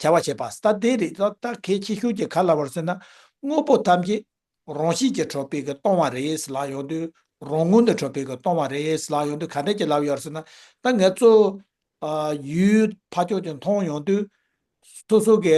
བྱ་བ་བྱེད་པ། ད་དེ་རེད། ད་ད་གལ་ཆེ་ཤོས་ཀྱི་ག་ལ་བར་ཟེར་ན། དངོས་པོ་ཐམས་ཅད་རང་བཞིན་གྱིས་གྲུབ་པའི་གི་སྟོང་བ་རེད་ལབ་ཡོང་དུས། རང་ངོས་ནས་གྲུབ་པའི་གི་སྟོང་བ་རེད་ལབ་ཡོང་དུས། ག་འདྲ་ཅིག་ལབ་ཡོད་ཟེར་ན། ད་ང་ཚོ། ཨ། ཡུལ་ཕར་ཕྱོགས་ཀྱི་མཐོང་ཡོང་དུས། སོ་སོ་གི་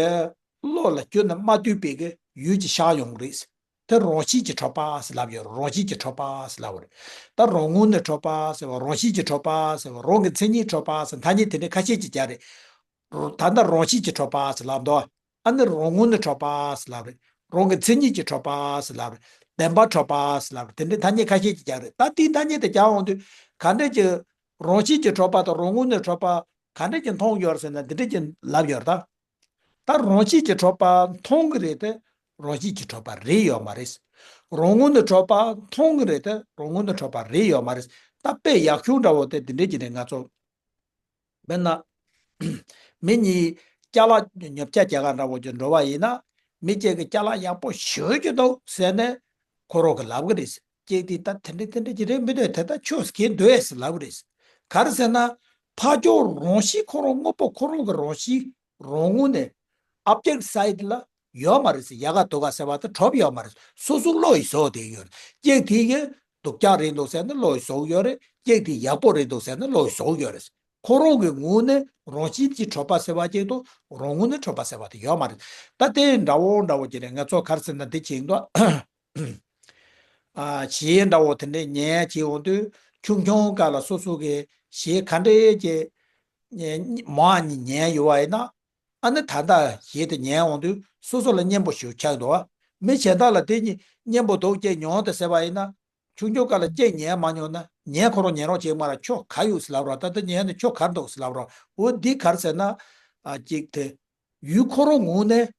བློ་ལ་རྒྱུན་ནས་མ་འདུས་པའི་གི་ཡུལ་གྱི་ཤར་ཡོང་གི་རེད། དེ་རང་བཞིན་གྱིས་གྲུབ་པ་ཟེར་ལབ་ཡོད། རང་བཞིན་གྱིས་གྲུབ་པ་ཟེར་ལབ་པ་རེད། ད་རང་ངོས་ནས་གྲུབ་པ་ཟེར་བ། རང་བཞིན་གྱིས་གྲུབ་པ་ཟེར་བ། རང་གི་མཚན་ཉིད་གྲུབ་པ་ཟེར། ཐ་སྙད་དེ་འདྲ་ཁ་ཤས་ཅིག་རྒྱག་རེད། ད་ལྟ་རང་བཞིན་གྱིས་གྲུབ་པ་ཟེར་ལབ་འདུག་ཨ་ནི་རང་ངོས་ནས་གྲུབ་པ་ཟེར་ལབ་རེད། རང་གི་མཚན་ཉིད་ཀྱིས་གྲུབ་པ་ཟེར་ལབ་རེད། བདེན་པར་གྲུབ་པ་ཟེར་ལབ་རེད། དེ་འདྲའི་ཐ་སྙད་ཁ་ཤས་ཅིག་རྒྱག་རེད། ད་དེའི་ཐ་སྙད་དེ་རྒྱག་འོང་དུས། ག་འདྲ་ཅིག་རང་བཞིན་གྱིས་གྲུབ་པ་དང་རང་ངོས་ནས་གྲུབ་པ་ག་འདྲ་ཅིག་མཐོང་ཡོད་ཟེར་ན། འདི་འདྲ་ཅིག་ལབ་ཡོད་རེད། ད་ད་རང་བཞིན་གྱིས་གྲུབ་པ་མཐོང་གི་རེད་དེ། རང་བཞིན་གྱིས་གྲུབ་པ་རེད་ཡོད་མ་རེད། རང་ངོས་ནས་གྲུབ་པ་མཐོང་གི་རེད་དེ། རང་ངོས་ནས་གྲུབ་པ་རེད་ཡོད་མ་རེད། ད་དཔེ་ཡག་ཤོས་འདྲ་བོ་དེ་འདི་འདྲ་ཅིག་རེད། ང་ཚོ་དཔེར་ན། མི་གཉིས་ཅ་ལག་ཉོ་ཆ་རྒྱག་ག་འདྲ་བོ་ཅིག་འགྲོ་བ་ཡིན་ན། མི་གཅིག་གིས་ཅ་ལག་ཡག་པོ་ཞེ་པོ་ཅིག་འདུག་ཟེར་ནས་ཁོ་རང་གིས་ལབ་གི་རེད། ཅིག་དེ་ད་དེ་འདྲ་དེ་འདྲ་ཅིག་རེད་མི་འདུག་དེ་ད་ཆོག་གི་འདུག་ཟེར་ལབ་གི་རེད། ག་རེ་ཟེར་ན། ཕར་ཕྱོགས་རང་བཞིན་ཁོ་རང་དངོས་པོ་ཁོ་རང་གི་རང་བཞིན་རང་ངོས་ནས་object side ལ་ཡོད་མ་རེད་ཟེར། ཡག་ག་སྡུག་ག་ཟེར་བ་དེ་གྲུབ་ཡོད་མ་རེད། སོ་སོ་བློ་ཡིས་བཟོ་བསྡད་ཡོད་རེད། ཅིག་དེ་གིས་སྡུག་ཅག་རེད་འདུག་ཟེར་ནས་བློ་ཡིས་བཟོ་གི་ཡོད་རེད། ཅིག་དེ་ཡག་པོ་རེད་འདུག་ཟེར་ནས་བློ་ཡིས་བཟོ་གི་ཡོད་རེད། ཁོ་རང་གི་ངོས་ནས་རང་བཞིན་གྱིས་གྲུབ་པ་ཟེར་བ་ཅིག་དང་། རང་ངོས་ནས་གྲུབ་པ་ཟེར་བ་དེ་ཡོད་མ་རེད། ད་དེ་འདྲ་བོ་འདྲ་བོ་ཅིག་རེད། ང་ཚོ་ག་རེ་ཟེར་ན་འདི་བྱེད་འདུག་ཨ། གཞས་འདྲ་བོ་དེ་འདྲས་ཉན་བྱེད་འོང་དུས། ཆུང་ཆུང་སྐབས་ལ་སོ་སོ་གི་གཞས་ག་འདྲས་ཀྱི་མང་ཉིད་ཉན་ཡོད་པ་ཡིན་ན། ཨ་ནི་ད་ལྟ་གཞས་དེ་ཉན་འོང་དུས་སོ་སོ་ལ་སྙན་པོ་ཞིག་ཆགས་འདུག་མི་གཞན་དག་ལ་དེ་གཉིས་སྙན་པོ་འདུག་ཅེས་ཉོན་དང་ཟེར་བ་ཡིན་ན། ཆུང་ཆུང་སྐབས་ལ་ཅིག་ཉན་མ་མྱོང་ན། ཉན་ཁོ་རང་ཉན་རོགས་བྱེད་མ་ར། ཁྱོད་ག་ཡོད་ཟེར་ལབ་ར། ད་ལྟ་ཉན་ནས་ཁྱོད་ག་འདུག་ཟེར་ལབ་ར། འོ་འདི་ག་རེ་ཟེར་ན། ཨ། ཅིག་དེ་ཡུལ་ཁོ་རང་ངོས་ནས་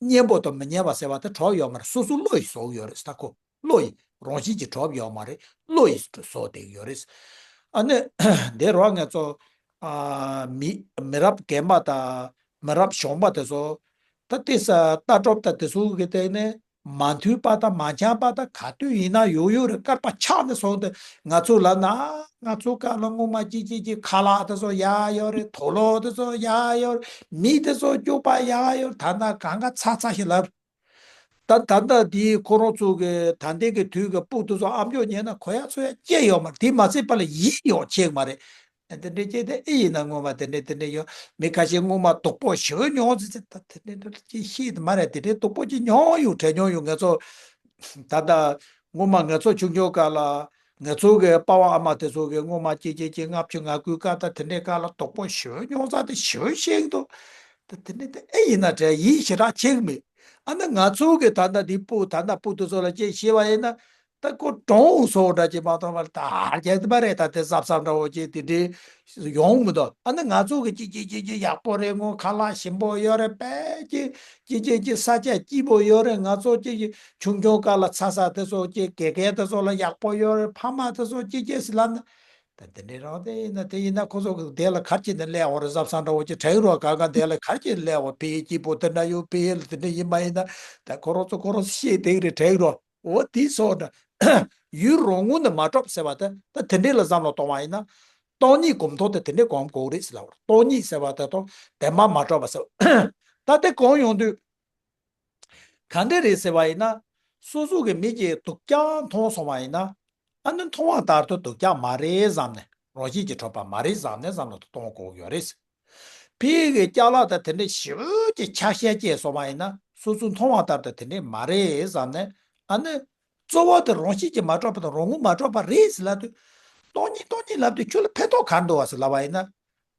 སྙན་པོ་དང་མི་སྙན་པ་ཟེར་བ་དེ་གྲུབ་ཡོད་མ་རེད། སོ་སོ་བློ་ཡིས་བཟོ་གི་ཡོད་རེད་ཟེར། ད་ཁོ་བློ་ཡིས་རང་བཞིན་གྱིས་གྲུབ་ཡོད་མ་རེད། བློ་ཡིས་བཟོ་བསྡད་ཀྱི་ཡོད་རེད། ཨ་ནི་དེ་རུ་ང་ཚོ། ཨ། མི་མི་རབས་རྒན་པ་དང་མི་རབས་གཞོན་པ་དེ་ཚོ། ད་ལྟའི་ས་ལྟ་གྲུབ་དང་དེ་ཚོ་གི་སྟེང་ནས་མ་མཐུན་པ་དང་མ་འཆམ་པ་དང་ག་དུས་ཡིན་ན་ཡོད་ཡོད་རེད། བསྐལ་པ་ཆགས་ནས་སོང་སྟེ། ང་ཚོ་ལབ་ན། ང་ཚོ་སྐབས་ལ་སྔོན་མ་ཅིག་ཅིག་ཅིག་ཁ་ལག་དེ་ཚོ་ཡག་ཡོད་རེད། དུག་ལོག་དེ་ཚོ་ཡག་ཡོད་རེད། མི་དེ་ཚོ་སྐྱོ་པ་ཡག་ཡོད་རེད། ད་ལྟ་གང་ག་ཚ་ཚ་ཞིག་ལབ། ད་ད་ལྟ་དེའི་ཁོ་རང་ཚོ་གི་ད་ལྟའི་གི་དུས་ཀྱི་སྤུ་དེ་ཚོ་ཨ་མཆོག་ཉན་ན་གོ་ཡ་ཚོ་ཡ་སྐྱེ་ཡོད་མ་རེད། དེ་མ་ཚད་པ་ལ་ཡིད་ཡོང་ཆེག་མ་རེད། དེ་འདྲའི་སྐྱེ་དེ་ཨེ་ཡིན་ན། སྔོན་མ་དེ་འདྲའི་དེ་འདྲའི་ཡོད། མི་ཁ་ཤས་སྔོན་མ་སྡུག་པོ་ཞེ་པོ་མྱོང་ཟེར་ཟེར། ད་དེ་འདྲའི་འདྲ་ཅིག་ཤེས་དེ་མ་རེད། དེ་འདྲའི་སྡུག་པོ་ཅིག་མྱོང་ཡོད། དྲན་མྱོང་ཡོད། ང་ཚོ་ད་ལྟ་སྔོན་མ་ང་ཚོ་ཆུང་ཆུང་སྐབས་ལ། ང་ཚོ་གི་པ་ཕ་ཨ་མ་དེ་ཚོ་གི་སྔོན་མ་ཅིག་ཅིག་ཅིག་ལྔ་བཅུ་ང་དགུའི་སྐབས་དང་དེ་འདྲའི་སྐབས་ལ་སྡུག་པོ་ཞེ་པོ་མྱོང་ས་དེ་ཞེ་པོ་ཤེས་ཀྱི་འདུག་ད་དེ་འདྲ་དེ་ཨེ་ཡིན་ན་དྲན་ཡིད་ཞེ་དྲག་ཆེ་གི་མེད། ཨ་ནི་ང་ཚོ་གི་ད་ལྟ་འདི་སྤུ་ད་ལྟ་སྤུ་དེ་ཚོ་ལ་ཅིག་བཤད་པ་ཡིན་ན། ད་ཁོ་གྲོངས་སོང་འདྲ་ཅིག་མ་གཏོགས་པ་ད་རྒྱལ་དུ་མ་རེད། ད་དེ་གཟབ་གཟབ་འདྲ་བོ་ཅིག་དེ་འདྲའི་ཡོང་མི་འདུག་ཨ་ནི་ང་ཚོ་གི་ཅིག་ཅིག་ཅིག་ཅིག་ཡག་པོ་རེད། སྔོན་ཁ་ལག་ཞིམ་པོ་ཡོད་རེད། དཔེ་ཅིག་ཅིག་ཅིག་ཅིག་ས་ཆ་སྐྱིད་པོ་ཡོད་རེད། ང་ཚོ་ཅིག་ཆུང་ཆུང་སྐབས་ལ་ཚ་ས་དེ་ཚོ་ཅིག་དགེ་རྒན་དེ་ཚོ་ལ་ཡག་པོ་ཡོད་རེད། ཕ་མ་དེ་ཚོ་ཅིག་ཅིག་ཟེར་ལབ་ན། ད་དེ་འདྲའི་རང་དེ་ཡིན་ན། དེ་ཡིན་ན་ཁོ་ཚོ་གི་དེ་ལ་ག་རེ་བྱས་ནས་སླེབས་འོང་རེད། གཟབ་གཟབ་འདྲ་བོ་ཅིག་དྲན་རོགས། ག་ག་དེ་ལ་ག་རེ་བྱས་ནས་སླེབས་འོང་། ཕ་ཡུལ་སྐྱིད་པོ་དེ་འདྲ་ཡོད། ཕ་ཡུལ་དེ་འདྲ་ཡིན་མ་ཡིན་ན། ད་ཁོ་རང་ཚོ་ཁོ་རང་ཚོ་ཤེས་བསྡད་ཀྱི་རེད། དྲན་རོགས། འོ་དེ་སོགས་འདྲ། ཡུལ་རང་ངོས་ནས་མ་གྲུབ་ཟེར་བ་དེ། ད་དེ་འདྲའི་ལ་བསམ་བློ་གཏོང་བ་ཡིན་ན། སྟོང་ཉིད་སྒོམ་ཐོག་དེ་དེ་འདྲའི་སྒོམ་དགོས་རེད་ཟེར་ལབ་པ་རེད། སྟོང་ཉིད་ཟེར་བ་དེ་དང་བདེན་པ་མ་གྲུབ་པ་ཟེར་བ། ད་དེ་གང་ཡོང་དུས། ག་འདྲ་རེད་ཟེར་བ་ཡིན་ན། སོ་སོ་གི་མིག་གིས་སྡུག་ཅག་མཐོང་སོང་བ་ཡིན་ན། ཨ་ནི་མཐོང་བ་ལྟར་དུ་སྡུག་ཅག་མ་རེད་བསམ་ནས། རང་བཞིན་གྱིས་གྲུབ་པ་མ་རེད་བསམ་ནས་བསམ་བློ་གཏོང་དགོས་ཡོད་རེད། ཕ་གི་ཅ་ལག་དང་དེ་འདྲའི་ཞེ་པོ་ཅིག་ཆ་ཤས་བཅས་སོང་བ་ཡིན་ན་སོ་སོའི་མཐོང་བ་ལྟར་དུ་དེ་འདྲས་མ་རེད་བསམ་ནས། ཨ་ནི་གཙོ་བོ་དེ་རང་བཞིན་གྱིས་མ་གྲུབ་པ་དང་རང་ངོས་མ་གྲུབ་པ་རེད་ཟེར་ལབ་དུས། སྟོང་ཉིད་སྟོང་ཉིད་ལབ་དུས་ཁྱོད་ལ་ཕན་ཐོགས་ག་རེ་འདུག་བ་ཟེར་ལབ་པ་ཡིན་ན།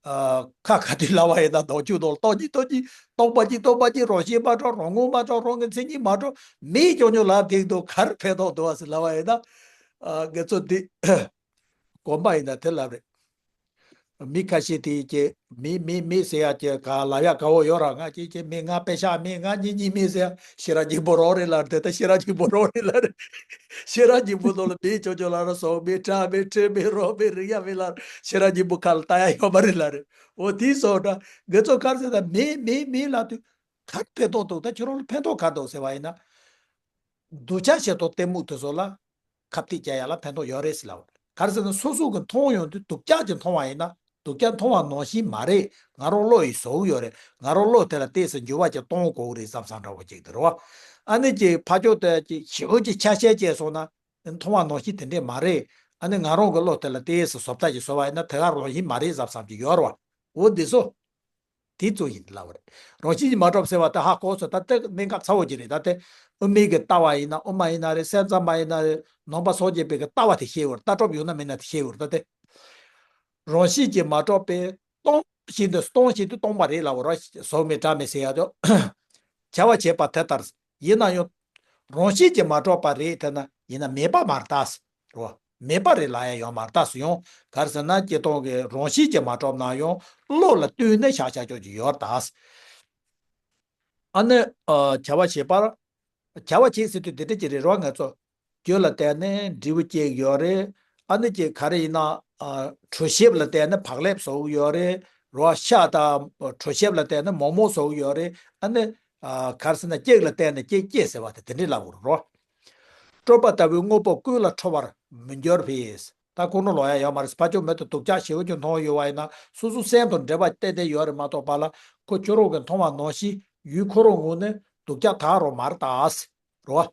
ཨ། ཁ་ག་དུས་ལབ་པ་ཡིན་ན་ནང་ཆོས་ནང་ལ་སྟོང་ཉིད་སྟོང་ཉིད་སྟོང་པ་གཅིག་སྟོང་པ་གཅིག་རང་བཞིན་མ་གྲུབ་རང་ངོས་མ་གྲུབ་རང་གི་མཚན་ཉིད་མ་གྲུབ་མེད་ཀྱང་ཉོ་ལབ་དེ་འདུག་ག་རེ་ཕན་ཐོགས་འདུག་བ་ཟེར་ལབ་པ་ཡིན་ན། ཨ། ངེད་ཚོ་འདི་གོམས་པ་ཡིན་ན་དེ་ལབ་རེད། མི་ཁ་ཤས་དེ་ཀྱེ་མི་མི་མི་ཟེར་ཡ་ཀྱེ་ག་ལབ་ཡ་དགའ་བོ་ཡོད་ར། ང་ཀྱེ་ཀྱེ་མི་ང་པེ་ཤ་མི་ང་གཉིས་གཉིས་མི་ཟེར་ཡ་ཤེས་རབ་སྙིང་པོ་རང་རེད་ལབ་རེད། ད་ཤེས་རབ་སྙིང་པོ་རང་རེད་ལབ་རེད། ཤེས་རབ་སྙིང་པོ་ནང་ལ་མི་ཆོ་ཆོ་ལབ་ར་སོང་མི་ཁྲ་མི་ཁྲི་མི་རོ་མི་རིག་ཡ་མི་ལབ་ར་ཤེས་རབ་སྙིང་པོ་ཁ་ལ་ལྟ་ཡ་ཡོད་མ་རེད་ལབ་རེད། འོ་དེ་སོང་འདྲ་ངེད་ཚོ་ག་རེ་ཟེར་ད་མི་མི་མི་ལབ་དུས་ག་རེ་ཕན་ཐོགས་འདུག་ད་ཁྱོད་རང་ལ་ཕན་ཐོགས་ག་འདུག་ཟེར་བ་ཡིན་ན། སྡུག་ཅག་བྱེད་དོ་གཏི་མུག་དེ་ཚོ་ལ་ཁ་གཏད་བཅག་ཡ་ལ་ཕན་ཐོགས་ཡོད་རེད་ཟེར་ལབ། ག་རེ་ཟེར་ན་སོ་སོ་གི་མཐོང་ཡོང་དུས་སྡུག་ཅག་ཅིག་མཐོང་བ་ཡིན་ན་སྡུག་ཅག་མཐོང་བ་ནང་བཞིན་མ་རེད། ང་རང་བློ་ཡིས་བཟོ་གི་ཡོད་རེད། ང་རང་བློ་དེ་ལ་བལྟས་ཟེར་འགྱུར་བ་ཅིག་གཏོང་དགོས་ཀྱི་རེད་བསམ་བསམ་འདྲ་བོ་ཅིག་དེ་རེད་བ། ཨ་ནི་ཅིག་ཕར་ཕྱོགས་དེ་ཅིག་ཞེ་པོ་ཅིག་ཆ་ཤས་བཅས་སོང་ན་མཐོང་བ་ནང་བཞིན་དེ་འདྲས་མ་རེད། ཨ་ནི་ང་རང་གི་བློ་དེ་ལ་བལྟས་ཟེར་བཟོ་ལྟ་ཅིག་བཟོ་བ་ཡིན་ན་དེ་ག་རང་བཞིན་མ་རེད་བསམ་བསམ་ཅིག་ཡོད་རེད་བ། འོ་འདི་ཚོ། དེ་ཚོ་ཡིན་ལབ་པ་རེད། རང་བཞིན་གྱིས་མ་གྲུབ་ཟེར་བ་དེ་ཧ་གོ་སོང་། ད་ལྟ་གནད་འགག་ཚ་བོ་ཅིག་རེད། ད་ལྟ་དབུ་མའི་གི་ལྟ་བ་ཡིན་ན་དབུ་མ་ཡིན་ན་རེད། སེམས་ཙམ་པ་ཡིན་ན་རེད། ནང་པ་སངས་རྒྱས་པའི་གི་ལྟ་བ་དེ་ཤེས་དགོས་རེད། ལྟ་གྲུབ་ཡོད་ན་མེད་ན་དེ་ཤེས་དགོས་རེད། ད་དེ་རང་བཞིན་གྱིས་མ་གྲུབ་པས་སྟོང་བཞིན་དུ་སྟོང་བཞིན་དུ་སྟོང་པ་རེད་ལབ་པ་རེད། བཟོ་མེད་སྒྲ་མེད་ཟེར་ཡ་དེ། བྱ་བ་བྱེད་པ་དེ་ལྟར་ཡིན་ན་ཡང་། རང་བཞིན་གྱིས་མ་གྲུབ་པ་རེད། དེ་ན་ཡིན་ན་མེད་པ་མ་རེད་ད། རོ། མེད་པ་རེད་ལབ་ཡ་ཡོད་མ་རེད་ད་ཟེར་ཡང་། ག་རེ་ཟེར་ན་སྤྱིར་བཏང་གི་རང་བཞིན་གྱིས་མ་གྲུབ་ན་ཡང་བློ་ལ་ལྟོས་ནས་བཞག་བཞག་ཆོག་ཅིག་ཡོད་རེད་ད། ཨ་ནི། ཨ། བྱ་བ་བྱེད་པར། བྱ་བ་བྱེད་ཟེར་དུས་འདི་འདྲ་ཅིག་རེད་རོ། ང་ཚོ་རྒྱུ་ལ་བརྟེན་ནས་འབྲས་བུ་སྐྱེ་གི་ཡོད་རེད། ཨ་ནི་ཅིག་ག་རེ་ཡིན་ན། ཨ། གྲོ་ཞིབ་ལ་བརྟེན་ནས་བག་ལེབ་བཟོ་གི་ཡོད་རེད་རོ། ཤ་དང་གྲོ་ཞིབ་ལ་བརྟེན་ནས་མོག་མོག་བཟོ་གི་ཡོད་རེད། ཨ་ནི། ཨ། ག་རེ་ཟེར་ན་སྐྱེགས་ལ་བརྟེན་ནས་སྐྱེགས་སྐྱེས་ཟེར་བ་དེ་དེ་འདྲས་ལབ་དགོས་རེད་རོ། སྤྲོས་པ་ལྟ་བུའི་དངོས་པོ་ཀུན་ལ་ཁྲོ་བར་མི་འགྱུར་བས། ད་ཁོང་ཁྲོ་ལངས་ཡ་ཡོད་མ་རེད། ཕར་ཕྱོགས་མེད་དུ་སྡུག་ཅག་ཞེ་པོ་ཅིག་མཐོང་ཡོད་པ་ཡིན་ན་སོ་སོའི་སེམས་དང་འབྲེལ་བ་གཏན་གཏན་ཡོད་རེད་མ་གཏོགས་པ་ལ་ཁོ་ཁྱོད་རང་གི་མཐོང་བ་ནང་བཞིན་ཡུལ་ཁོ་རང་ངོས་ནས་སྡུག་ཅག་དག་རོ་མ་རེད་ད། རོ།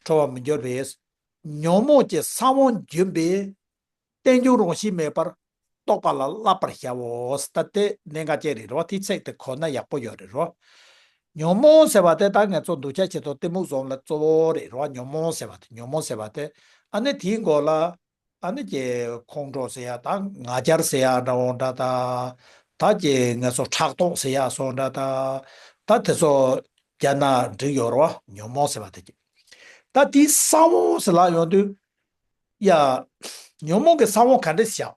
ཁྲོ་བར་མི་འགྱུར་བས། ཉོན་མོངས་ཀྱི་ས་བོན་འབྱིན་པས། རྟེན་འབྱུང་རང་བཞིན་མེད་པར་རྟོགས་པ་ལ་བསླབ་པར་བྱའོ། ད་དེ་གནད་འགག་ཅན་རེད་རོ། དེའི་ཚིག་དེ་གོ་ན་ཡག་པོ་ཡོད་རེད་རོ། ཉོན་མོངས་ཟེར་བ་དེ་ད་ང་ཚོ་འདུལ་བྱ་ཆེད་དུ་གཏི་མུག་བཟོ་ལ་གཙོ་བོ་རེད་རོ། ཉོན་མོངས་ཟེར་བ་དེ་ཉོན་མོངས་ཟེར་བ་དེ། ཨ་ནི་དེའི་མགོ་ལ་ཨ་ནི་ཀྱི་ཁོང་ཁྲོ་ཟེར་ཡ་དང་ང་རྒྱལ་ཟེར་ཡ་འདྲ་བོ་འདྲ་ད། ད་ཀྱི་ང་ཚོ་ཕྲག་དོག་ཟེར་ཡ་སོགས་འདྲ་ད། ད་དེ་ཚོ་རྒྱ་ན་འགྲིག་ཡོད་རོ། ཉོན་མོངས་ཟེར་བ་དེ་ཀྱི། ད་དེའི་ས་བོན་ཟེར་ལབ་ཡོང་དུས། ཡ། ཉོན་མོངས་ཀྱི་ས་བོན་ག་འདྲས་བཞག་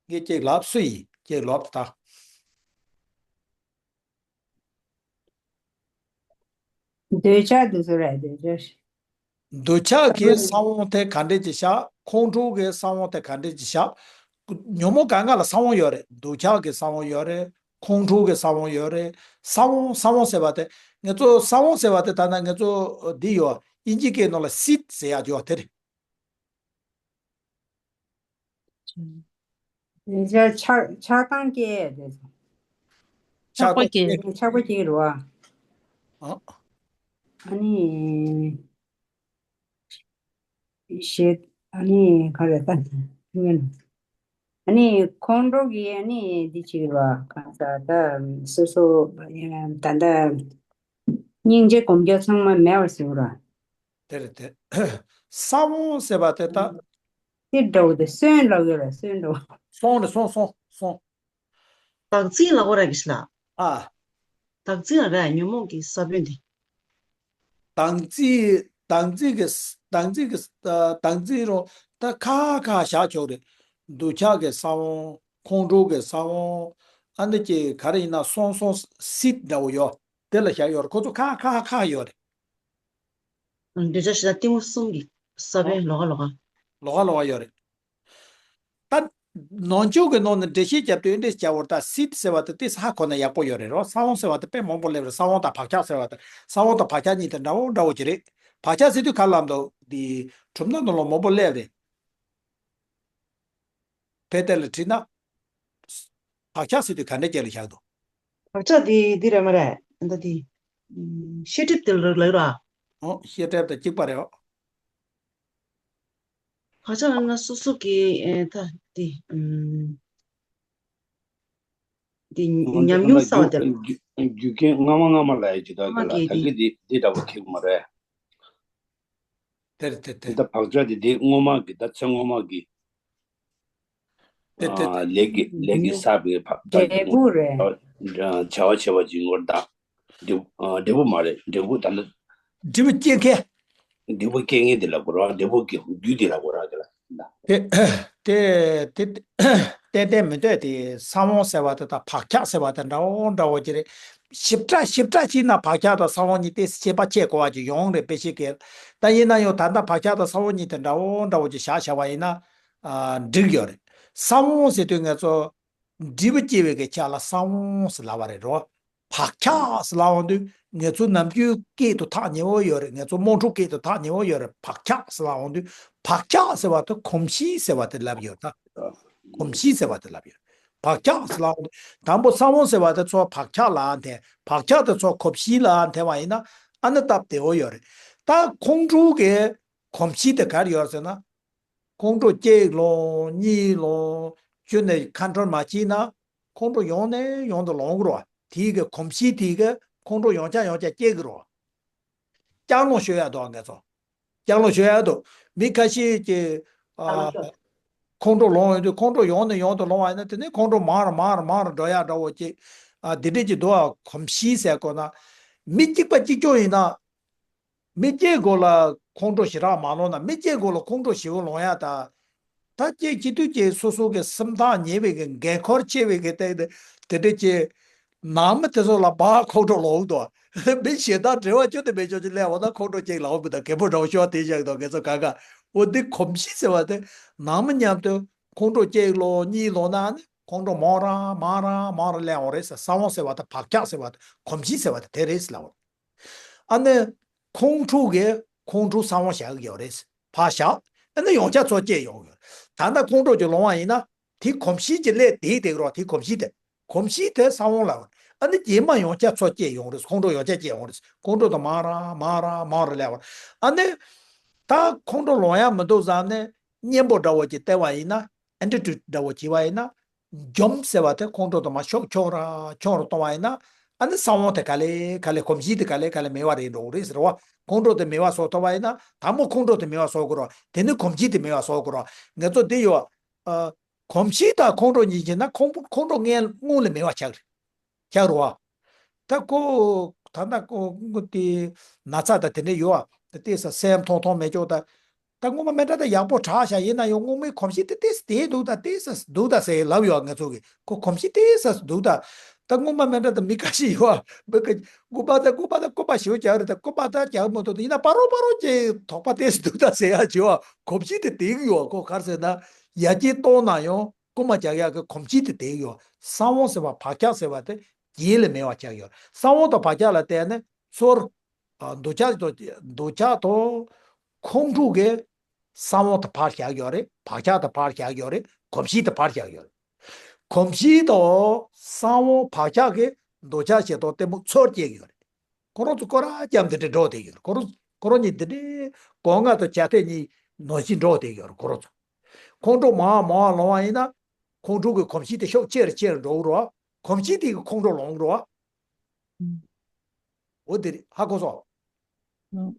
ངས་ཅིག་ལབ་སུ་ཡིན་ཅིག་ལབ་ད། འདོད་ཆགས་དེ་ཚོ་རེད་འདོད་ཆགས། འདོད་ཆགས་ཀྱི་ས་བོན་དེ་ག་འདྲས་ཅིག་བཞག་ཁོང་ཁྲོ་གི་ས་བོན་དེ་ག་འདྲས་ཅིག་བཞག་ཉོན་མོངས་གང་ག་ལ་ས་བོན་ཡོད་རེད། འདོད་ཆགས་ཀྱི་ས་བོན་ཡོད་རེད། ཁོང་ཁྲོ་གི་ས་བོན་ཡོད་རེད། ས་བོན་ས་བོན་ཟེར་བ་དེ་ངས་ཚོ་ས་བོན་ཟེར་བ་དེ་ད་ལྟ་ངས་ཚོ་འདི་ཡོད་དབྱིན་ཇི་སྐད་ནང་ལ་སིད་ཟེར་ཡག་ཡོད་དེ་རེད། དེ་ཆགས་ཆགས་སྡང་སྐྱེ་དེ་ཚོ། ཆགས་སྡང་སྐྱེ། ཆགས་པ་སྐྱེ་རུ་བ། ཨ། ཨ་ནི། ཞེ། ཨ་ནི་ག་རེ་ད། ཨ་ནི་ཁོང་ཁྲོ་གི་ཨ་ནི་འདི་བྱེད་རུ་བ་གང་ཟག་ད་སོ་སོ་ད་ལྟ་སྙིང་རྗེ་སྒོམ་རྒྱུ་ཚང་མ་མེད་པར་བཟོ་རུ་བ། དེ་རེད་དེ། ས་བོན་ཟེར་བ་དེ་ད། དེ་འདྲ་བོ་དེ་སོན་འདྲ་བོ་ཡོད་རེད་སོན་འདྲ་བོ། སོང་རེད་སོང་སོང་སོང་། བདག་འཛིན་ལ་འོ་ར་གི་ཤི་ལ། ཨ། བདག་འཛིན་ལ་ར་ཉོན་མོངས་ཀྱི་ས་བོན་དེ། བདག་འཛིན་བདག་འཛིན་གྱི་བདག་འཛིན་གྱི་བདག་འཛིན་རུ་ད་ཁ་ཁ་བཞག་ཆོག་རེད། འདོད་ཆགས་ཀྱི་ས་བོན་ཁོང་ཁྲོ་གི་ས་བོན་ཨ་ནི་ཀྱི་ག་རེ་ཡིན་ན་སོང་སོང་སིད་འདྲ་བོ་ཡོད་དེ་ལ་བཞག་ཡོད་རེད། ཁོ་ཚོ་ཁ་ཁ་ཁ་ཡོད་རེད། འདོད་ཆགས་ཞེ་སྡང་གཏི་མུག་གསུམ་གྱི་ས་བོན་ལོགས་ཀ་ལོགས་ཀ་ལོགས་ཀ་ལོགས་ཀ་ཡོད་རེད། ད། ནང་ཆོས་ཀྱི་ནང་ནས་འགྲེལ་བཤད་རྒྱབ་དུས་འདྲེ་སྐྱ་བོར་ད་སིད་ཟེར་བ་དེ་ཏིས་ཧ་གོ་ན་ཡག་པོ་ཡོད་རེད་རོ། ས་བོན་ཟེར་བ་དེ་དཔེ་མང་པོ་སླེབས་རེད། ས་བོན་དང་བག་ཆགས་ཟེར་བ་དེ་ས་བོན་དང་བག་ཆགས་གཉིས་དེ་འདྲ་བོ་འདྲ་བོ་ཅིག་རེད། བག་ཆགས་ཟེར་དུས་ག་ལ་འདུག་དེ་གྲུབ་མཐའ་ནང་ལ་མང་པོ་སླེབས་རེད། ཕལ་དེ་ལ་དྲིས་ན། བག་ཆགས་ཟེར་དུས་ག་འདྲ་ཅིག་ལ་བཞག་འདུག་བག་ཆགས་དེ་འདི་རེད་མ་རེད་ད་དེ། ཤེས་སྒྲིབ་དེ་ལ་ལབ་ར། ཨོ་ཤེས་སྒྲིབ་དང་གཅིག་པ་རེད་ཨོ། བག་ཆགས་ལབ་ན་སོ་སོ་གི་ཨེ་ད་དེ། འདི་ཉམས་མྱོང་གསར་བ་དེ། རྒྱུ་རྒྱུ་རྐྱེན་སྔ་མ་སྔ་མ་ལ་ཡ་ཇི་ལྟར་སྔ་མ་གི་ད་གི་གི་འདི་འདི་འདྲ་པོ་ཁེགས་མ་རེད། དེར་དེ་དེ་དེ་ད་བག་ཆགས་དེ་འདི་སྔོན་མ་གི་ད་ཚེ་སྔོན་མ་གི་དེ་དེ་ཨ་ལས་ཀྱི་ལས་ཀྱི་བསགས་པའི་བག་ཆགས་འབྲས་བུ་རེད། བྱ་བ་བྱེད་པ་ཅིག་ངོར་ད་འབྲས་བུ་ཨ་འབྲས་བུ་མ་རེད། འབྲས་བུ་ད་ལ་འབྲས་བུ་སྐྱེ་མཁན། འབྲས་བུ་སྐྱེ་མཁན་དེ་ལ་གོ་ར། འབྲས་བུ་གི་རྒྱུ་དེ་ལ་གོ་ར་དེ་ལ་ད། དེ་དེ་དེ་ཏན་ཏན་མི་འདོད་དེ། ས་བོན་ཟེར་བ་དེ་དང་བག་ཆགས་ཟེར་བ་དེ་འདྲ་བོ་འདྲ་བོ་ཅིག་རེད། ཞིབ་ཕྲ་ཞིབ་ཕྲ་བྱས་ན་བག་ཆགས་དང་ས་བོན་གཉིས་དེ་ཁྱད་པར་ཕྱེ་དགོས་པ་ཅིག་ཡོང་རེད། དཔེ་ཤེས་ཀྱི། ད་ཡིན་ན་ཡང་ད་ལྟ་བག་ཆགས་དང་ས་བོན་གཉིས་དེ་འདྲ་བོ་འདྲ་བོ་ཅིག་བཞག་བྱ་བ་ཡིན་ན་ཨ་འགྲིག་ཡོད་རེད། ས་བོན་ཟེར་དུས་ང་ཚོ་འབྲས་བུ་སྐྱེ་བའི་གི་ཆ་ལ་ས་བོན་ཟེར་ལབ་པ་རེད་རོ། བག་ཆགས་ཟེར་ལབ་ཡོང་དུས་ང་ཚོ་ནམ་རྒྱུན་སྐད་དུ་ཐག་ཉེ་བོ་ཡོད་རེད། ང་ཚོ་དམངས་ཁྲོད་སྐད་དུ་ཐག་ཉེ་བོ་ཡོད་རེད། བག་ཆགས་ཟེར་ལབ་ཡོང་དུས་བག་ཆགས་ཟེར་བ་དེ་གོམས་གཤིས་ཟེར་བ་དེ་ལབ་ཡོད་ད། གོམས་གཤིས་ཟེར་བ་དེ་ལབ་ཡོད། བག་ཆགས་ཟེར་ལབ་ཡོང་དུས་དང་པོ་ས་བོན་ཟེར་བ་དེ་ཚོ་བག་ཆགས་ལ་འཐེན། བག་ཆགས་དེ་ཚོ་གོམས་གཤིས་ལ་འཐེན་པ་ཡིན་ན་ཨ་ནི་སྟབས་བདེ་བོ་ཡོད་རེད། ད་ཁོང་ཁྲོ་གི་གོམས་གཤིས་དེ་ག་རེ་ཡོད་ཟེར་ན། ཁོང་ཁྲོ་གཅིག་ལོང་གཉིས་ལོང་བཅུ་ནས་ཁ་འཕྲོར་མ་བྱས་ན་ཁོང་ཁྲོ་ཡོང་ནས་ཡོང་དུ་ལོང་གི་རོ། དེའི་གི་གོམས་གཤིས་དེའི་གི་ཁོང་ཁྲོ་ཡོང་ཆ་ཡོང་ཆ་སྐྱེ་གི་རོ། ལྕགས་ལོང་ཤོད་ཡ་འདུག་ང་ཚོ། ལྕགས་ལོང་ཤོད་ཡ་འདུག་མི་ཁ་ཤས་ཀྱིས་ཨ་ཁོང་ཁྲོ་ལོང་ཡོང་དུས་ཁོང་ཁྲོ་ཡོང་ནས་ཡོང་དུ་ལོང་བ་ཡིན་ན་དེ་ནས་ཁོང་ཁྲོ་མང་རུ་མང་རུ་མང་རུ་འགྲོ་ཡ་འདྲ་བོ་ཅིག་ཨ་དེ་འདྲས་ཀྱི་འདུག་ཨ། གོམས་གཤིས་ཟེར་དགོས་ན་མི་གཅིག་པ་གཅིག་རྐྱང་ཡིན་ན། མི་གཅིག་གོ་ལ་ཁོང་ཁྲོ་ཞེ་དྲག་མ་ལོང་ན། མི་གཅིག་གོ་ལ་ཁོང་ཁྲོ་ཞེ་པོ་ལོང་ཡ་ད། ད་ཅིག་སྤྱི་འཐུས་ཀྱི་སོ་སོ་གི་སེམས་ཐག་ཉེ་བའི་གི་འགན་ཁུར་ཆེ་བའི་གི་སྟེང་དུ་དེ་འདྲ་ཅིག་ནང་མི་དེ་ཚོ་ལ་བག་ཁོང་ཁྲོ་ལོང་དོ། མི་གཞན་དག་འབྲེལ་བ་ཅུང་དེ་མེད་ཆོག་ཅིག་སླེབས་འོ་ན་ཁོང་ཁྲོ་གཅིག་ལོང་མི་དང་གད་མོ་འདྲ་བོ་ཤོར་དེ་བཞག་དོ་ངེད་ཚོ་ག་ག་འོ་འདི་གོམས་གཤིས་ཟེར་བ་དེ་ནང་མི་མཉམ་དུ་ཁོང་ཁྲོ་གཅིག་ལོང་གཉིས་ལོང་ན་ནི་ཁོང་ཁྲོ་མང་ར་མང་ར་མང་ར་སླེབས་འོང་རེད་ཟེར། ས་བོན་ཟེར་བ་དེ་བག་ཆགས་ཟེར་བ་དེ་གོམས་གཤིས་ཟེར་བ་དེ་དེ་རེད་ཟེར་ལབ་འོང་། ཨ་ནི། ཁོང་ཁྲོ་གིས་ཁོང་ཁྲོ་ས་བོན་བཞག་གི་ཡོད་རེད། ཕར་བཞག་ཨ་ནི་ཡོང་ཆ་ཚོ་སྐྱེས་ཡོང་གི་ཡོད་རེད། ད་ལྟ་ཁོང་ཁྲོ་ཅིག་ལོང་བ་ཡིན་ན། དེ་གོམས་གཤིས་ཀྱི་སླད་དེ་དེ་རོ། དེ་གོམས་གཤིས་དེ། གོམས་གཤིས་དེ་ས་བོན་ལ། ཨ་ནི་རྗེས་མ་ཡོང་ཆ་ཚོ་སྐྱེས་ཡོང་རེད། ཁོང་ཁྲོ་ཡོང་ཆ་སྐྱེས་ཡོང་རེད། ཁོང་ཁྲོ་དང་མང་ར་མང་ར་མང་ར་སླེབས་པ། ཨ་ནི། ད་ཁོང་ཁྲོ་ལོང་ཡ་མི་འདུག་བསམ་ནས་གཉེན་པོ་འདྲ་བོ་ཅིག་བསྟེན་པ་ཡིན་ན། ཨེ་ཊི་ཊུཌ་འདྲ་བོ་བྱས་པ་ཡིན་ན། འཇོམས་ཟེར་བ་དེ་ཁོང་ཁྲོ་དང་མ་ཤོག་ཆོག་ར་ཆོག་རུ་གཏོང་བ་ཡིན་ན། ཨ་ནི་ས་བོན་དེ་ག་ལེ་ག་ལེ་གོམས་གཤིས་དེ་ག་ལེ་ག་ལེ་མེད་པ་རེད་འགྲོ་གི་རེད་ཟེར་བ། ཁོང་ཁྲོ་དེ་མེད་པ་བཟོ་ཐུབ་པ་ཡིན་ན་དང་པོ་ཁོང་ཁྲོ་དེ་མེད་པ་བཟོ་དགོས་ར། དེ་ནི་གོམས་གཤིས་དེ་མེད་པ་བཟོ་དགོས་ར། ངེད་ཚོ་འདི་ཡོད། ཨ། གོམས་གཤིས་དང་ཁོང་ཁྲོ་གཉིས་བྱས་ན་ཁོང་ཁོང་ཁྲོ་ངན་སྔོན་ལ་མེད་པ་ཆགས་རེད། ཆགས་རེད་བ། ད་ཁོ། ད་ལྟ་ཁོ་ཁོ་དེ་ན་ཚ་དང་དེ་འདྲ་ཡོད་ཨ། ད་ལྟས་ས་སེམས་ཐོང་ཐོང་མེད་ཅོག་ད། ད་སྔོན་མ་མེ་འདྲ་ད་ཡག་པོ་དྲག་ཤག་ཡིན་ན་ཡང་སྔོན་མའི་གོམས་གཤིས་དེ་ཏོག་ཙམ་དེ་འདུག་ད་ཏོག་ཙམ་འདུག་ད་ཟེར་ལབ་ཡོད་ང་ཚོ་གིས། ཁོ་གོམས་གཤིས་ཏོག་ཙམ་འདུག་ད། ད་སྔོན་མ་མེ་འདྲ་ད་མི་ཁ་ཤས་ཡོད་ཨ། མི་ཁ་སྐུ་པ་ད་སྐུ་པ་ད་སྐུ་པ་ཞེ་པོ་རྒྱག་རེད། ད་སྐུ་པ་ད་རྒྱག་མ་ཐུབ་ད་ཡིན་ན་སྤ་རོ་སྤ་རོ་ཅིག་དོགས་པ་ཏོག་ཙམ་འདུག་ད་ཟེར་ཡ་བྱེད་ཨ། གོམས་གཤིས་དེ་དེ་གི་ཡོད་ཨ། ཁོ་ག་རེ་ཟེར་ན་ཡ་གྱལ་གཏོང་ན་ཡང་། རྐུན་མ་རྒྱག་ཡག་གི་གོམས་གཤིས་དེ་དེ་ཡོད། ས་བོན་ཟེར་བ་བག་ཆགས་ཟེར་བ་དེ་རྗེས་ལ་མེད་པ་ཆགས་ཡོད། ས་བོན་དང་བག་ཆགས་ལ་བརྟེན་ནས་ཚུར། ཨ། འདོད་ཆགས་དང་འདོད་ཆགས་དང་ཁོང་ཁྲོ་གིས་ས་བོན་དེ་ཕར་བཞག་ཡོད་རེད། བག་ཆགས་དེ་ཕར་བཞག་ཡོད་རེད། གོམས་གཤིས་དེ་ཕར་བཞག་ཡོད་རེད། གོམས་གཤིས་དང་ས་བོན་བག་ཆགས་ཀྱིས་འདོད་ཆགས་ཞེ་སྡང་གཏི་མུག་ཚུར་སྐྱེ་གི་ཡོད་རེད། ཁོ་རང་ཚོ་སྐོར་ར་རྒྱབ་འདི་འདྲ་འགྲོ་བསྡད་ཡོད་རེད། ཁོ་རང་ཁོ་རང་གཉིས་འདི་འདྲའི་སྒོ་ང་དང་བྱ་ཐལ་གཉིས་ནང་བཞིན་འགྲོ་བསྡད་ཡོད་རེད། ཁོ་རང་ཚོ་ཁོང་ཁྲོ་མང་མང་ལོང་བ་ཡིན་ན། ཁོང་ཁྲོ་གི་གོམས་གཤིས་དེ་ཤུགས་ཆེ་རུ་ཆེ་རུ་འགྲོ་གི་རེད་བ། གོམས་གཤིས་དེ་གི་ཁོང་ཁྲོ་ལོང་གི་རེད་བ། ཨུམ། འོ་དེ་རེད། ཧ་གོ་སོང་། ཨུམ།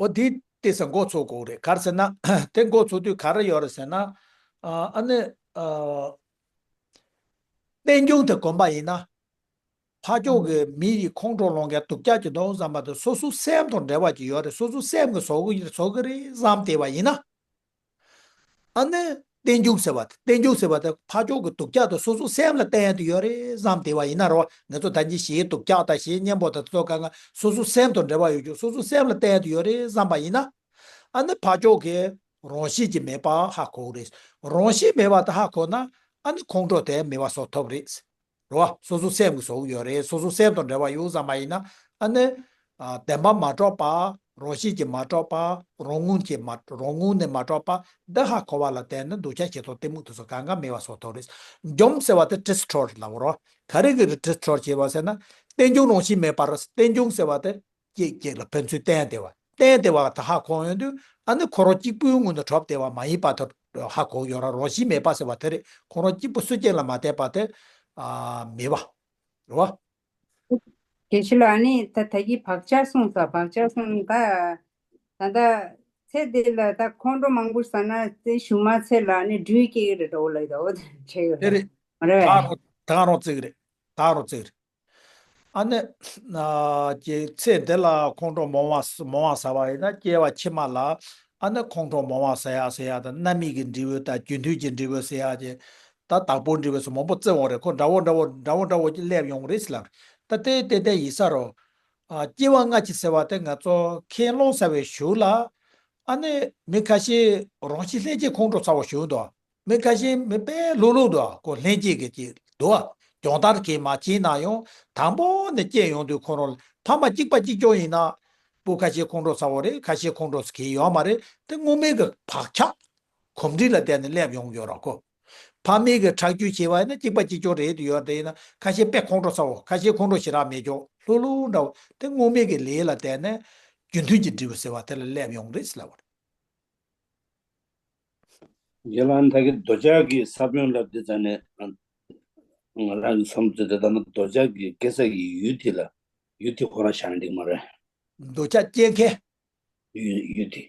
འོ་དེ་ཏོག་ཙམ་མགོ་ཚོས་དགོས་རེད། ག་རེ་ཟེར་ན། དེ་མགོ་ཚོས་དུས་ག་རེ་ཡོད་རེད་ཟེར་ན། ཨ་ཨ་ནི། ཨ། རྟེན་འབྱུང་དེ་གོམས་པ་ཡིན་ན། ཕར་ཕྱོགས་ཀྱི་མི་ཡི་ཁོང་ཁྲོ་ལོང་མཁན་སྡུག་ཅག་ཅིག་འདུག་བསམ་པ་དེ་སོ་སོའི་སེམས་དང་འབྲེལ་བ་ཅིག་ཡོད་རེད། སོ་སོའི་སེམས་ཀྱིས་བཟོ་གི་བཟོ་གི་རེད་བསམ་བསྡད་པ་ཡིན་ན། ཨ་ནི་རྟེན་འབྱུང་ཟེར་བ་དེ། རྟེན་འབྱུང་ཟེར་བ་དེ་ཕར་ཕྱོགས་ཀྱི་སྡུག་ཅག་དེ་སོ་སོའི་སེམས་ལ་བརྟེན་དུ་ཡོད་རེད་བསམ་བསྡད་པ་ཡིན་ན་རོ། ང་ཚོ་ད་གིན་གཞན་སྡུག་ཅག་དང་གཞན་གཉེན་པོ་དང་དེ་ཚོ་གང་ག་སོ་སོའི་སེམས་དང་འབྲེལ་བ་ཡོད་རྒྱུ། སོ་སོའི་སེམས་ལ་བརྟེན་དུ་ཡོད་རེད་བསམ་པ་ཡིན་ན། ཨ་ནི་ཕར་ཕྱོགས་ཀྱི་རང་བཞིན་གྱིས་མེད་པ་ཧ་གོ་གི་རེད། རང་བཞིན་མེད་པ་དེ་ཧ་གོ་ན། ཨ་ནི་ཁོང་ཁྲོ་དེ་མེད་པ་བཟོ་ཐུབ་རེད། རེད་བ། སོ་སོ་སེམས་ཀྱིས་བཟོ་གི་ཡོད་རེད། སོ་སོ་སེམས་དང་འབྲེལ་བ་ཡོད་བསམ་པ་ཡིན་ན། ཨ་ནི། ཨ། བདེན་པ་མ་གྲུབ་པ། རང་བཞིན་གྱིས་མ་གྲུབ་པ། རང་ངོས་ཀྱིས་མ་རང་ངོས་ནས་མ་གྲུབ་པ་འདི་ཧ་གོ་བ་ལ་བརྟེན་ནས་འདོད་ཆགས་ཞེ་སྡང་གཏི་མུག་དེ་ཚོ་གང་ག་མེད་པ་བཟོ་ཐུབ་རེད། འཇོམས་ཟེར་བ་དེ་destroy་ལབ་རོ། ག་རེ་གི་རེད། destroy་བྱེད་པ་ཟེར་ན། རྟེན་འབྱུང་རང་བཞིན་མེད་པར། རྟེན་འབྱུང་ཟེར་བ་དེ་གཅིག་གཅིག་ལ་ཕན་ཚུན་བརྟེན་བསྡད་པ། བརྟེན་བསྡད་པ་དེ་ཧ་གོ་ཡོང་དུས་ཨ་ནི་ཁོ་རང་གཅིག་པུའི་ངོས་ནས་གྲུབ་བསྡད་པ་མ་ཡིན་པ་དེ་ ཧ་གོ་ཡོད་ར། རང་བཞིན་མེད་པ་ཟེར་བ་དེ་རེད། ཁོ་རང་གཅིག་པུ་སུ་གཅིག་ལ་མ་བལྟས་པ་དེ་ཨ་མེད་པ་རེད་བ། དགེ་བཤེས་ལགས། ཨ་ནི་ད་ད་གིན་བག་ཆགས་གསུངས་ཙང་། བག་ཆགས་གསུངས་ད། ད་ལྟ་ཚེ་འདི་ལ་ད་ཁོང་ཁྲོ་མང་པོ་ཟ་ན་དེ་གཞུག་མ་ཚེ་ལ་ནི་སྦྲུལ་སྐྱེ་གི་རེད་འགྲོ་ལབ་ཡོད་དོ། བྱས་ཡོད་དེ་རེད། རེད་མ་རེད། ད་རང་ད་རང་བརྩི་གི་རེད། ད་རང་བརྩི་གི་རེད། ཨ་ནི་ཀྱི་ཚེ་འདི་ལ་ཁོང་ཁྲོ་མང་བ་མང་བ་ཟ་བ་ཡིན་ན་སྐྱེ་བ་ཕྱི་མ་ལ་ཨ་ནི་ཁོང་ཁྲོ་མང་བ་ཟ་ཡ་ཟ་ཡ་དང་རྣམ་སྨིན་གྱི་འབྲས་བུ་དང་རྒྱུ་མཐུན་གྱི་འབྲས་བུ་ཟེར་ཡ་དེ་ད་བདག་པོའི་འབྲས་བུ་སོགས་མང་པོ་བརྩི་འོང་རེད། ཁོ་འདྲ་བོ་འདྲ་བོ་འདྲ་བོ་འདྲ་བོ་ཅིག་སླེབས་ཡོང་རེད་ཟེར་ལབ་རེད། ད་དེ་ཏན་ཏན་ཡིན་ས་རོ། ཨ་སྐྱེ་བ་སྔ་ཕྱི་ཟེར་བ་དེ་ང་ཚོ་ཁས་བླངས་ཚར་བའི་གཞུག་ལ་ཨ་ནི་མི་ཁ་ཤས་རང་བཞིན་ལྷན་སྐྱེས་ཁོང་ཁྲོ་ཚ་བོ་བྱུང་འདུག་མི་ཁ་ཤས་མི་དཔེ་ལྷུག་ལྷུག་འདུག་ཁོ་ལྷན་སྐྱེས་ཀྱི་ཅིག་འདུག་སྦྱོང་བརྡར་གྱིས་མ་བྱས་ན་ཡང་དང་པོ་ནས་སྐྱེས་ཡོང་དུས་ཁོ་རང་ཕ་མ་གཅིག་པ་གཅིག་རྐྱང་ཡིན་ན་སྤུ་ཁ་ཤས་ཁོང་ཁྲོ་ཚ་བོ་རེད། ཁ་ཤས་ཁོང་ཁྲོ་གི་ཡོད་མ་རེད། དེ་སྔོན་མའི་གི་བག་ཆགས་གོམས་འདྲིས་ལ་བརྟེན་ནས་སླེབས་ཡོང་གི་ཡོད་ར། ཁོ་ཕ་མའི་གི་ཁྲག་རྒྱུན་བྱས་པ་ཡིན་ན་གཅིག་པ་གཅིག་རྐྱང་རེད་དུ་ཡོད་དེ་ཡིན་ན་ཁ་ཤས་དཔེ་ཁོང་ཁྲོ་ཚ་བོ། ཁ་ཤས་ཁོང་ཁྲོ་ཞེ་དྲག་མེད་ཀྱང་ལྷུག་ལྷུག་འདྲ་བོ། དེ་སྔོན་མའི་གི་ལས་ལ་བརྟེན་ནས་རྒྱུ་མཐུན་གྱི་འབྲས་བུ་ཟེར་བ་དེ་ལ་སླེབས་ཡོང་རེད་ཟེར་ལབ་པ་རེད། ཡ་ལ་ད་གི་འདོད་ཆགས་ཀྱི་ས་བོན་ལབ་དེ་ཙ་ནས་ང་རང་གི་བསམ་ཚུལ་དེ་ད་ནི་འདོད་ཆགས་ཀྱི་སྐྱེ་ས་ཀྱི་ཡུལ་དེ་ལ་ཡུལ་དེ་ཁོ་རང་བཞག་ན་འགྲིག་མ་རེད། འདོད་ཆགས་སྐྱེ་མཁན། ཡུལ་ཡུལ་དེ།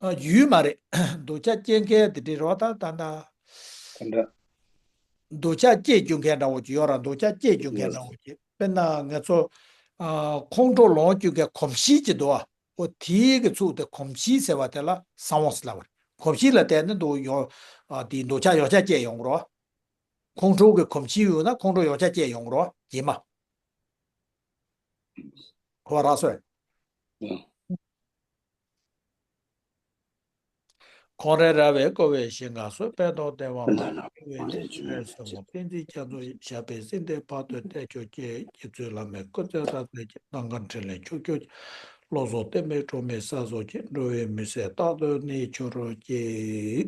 ཨ་ཡུལ་མ་རེད། འདོད་ཆགས་སྐྱེ་མཁན་དེ་འདྲ་རེད་བ། ད་ད་ད། ག་འདྲ། འདོད་ཆགས་སྐྱེ་བཅུག་མཁན་འདྲ་བོ་ཅིག་ཡོད་ར། འདོད་ཆགས་སྐྱེ་བཅུག་མཁན་འདྲ་བོ་ཅིག་དཔེར་ན་ང་ཚོ་ཨ་ཁོང་ཁྲོ་ལངས་བཅུག་མཁན་གོམས་གཤིས་ཅིག་འདུག་བ། འོ་དེའི་གི་ཚུལ་དེ་གོམས་གཤིས་ཟེར་བ་དེ་ལ་གསང་བ་ཟེར་ལབ་པ་རེད། གོམས་གཤིས་ལ་བརྟེན་ནས་འདུག་ཡོང་། ཨ་དེའི་འདོད་ཆགས་ཡོངས་ཆགས་སྐྱེ་ཡོང་གི་རེད་བ། ཁོང་ཁྲོ་གི་གོམས་གཤིས་ཡོད་ན་ཁོང་ཁྲོ་ཡོངས་ཆགས་སྐྱེ་ཡོང་གི་རེད་བ། རྗེས་མ། ཁོ་ར་སོ། ཁོང་རེ་ར་བས་བསྐོར་བའི་ཞིང་ཁམས་སུ། དཔལ་དང་ལྡན་པ་མ་ལུས་འཁོར་བའི་ཞིང་ཁམས་སུ། བསྟན་འཛིན་རྒྱ་མཚོ་ཞབས་པད་སྲིད་མཐའི་བར་དུ་གཏད་གྱུར་ཅིག་སྐྱེ་ཚུལ་བླ་མེད་སྐུ་ཚེ་རབ་གནས་ཀྱི་གནམ་གང་ཕྲིན་ལས་ཕྱུག་གྱུར་ཅིག་བློ་བཟང་བསྟན་པའི་སྒྲོན་མེ་གསལ་སོགས་ཀྱིས། འགྲོ་བའི་མུན་སེལ་རྟག་ཏུ་གནས་གྱུར་ཅིག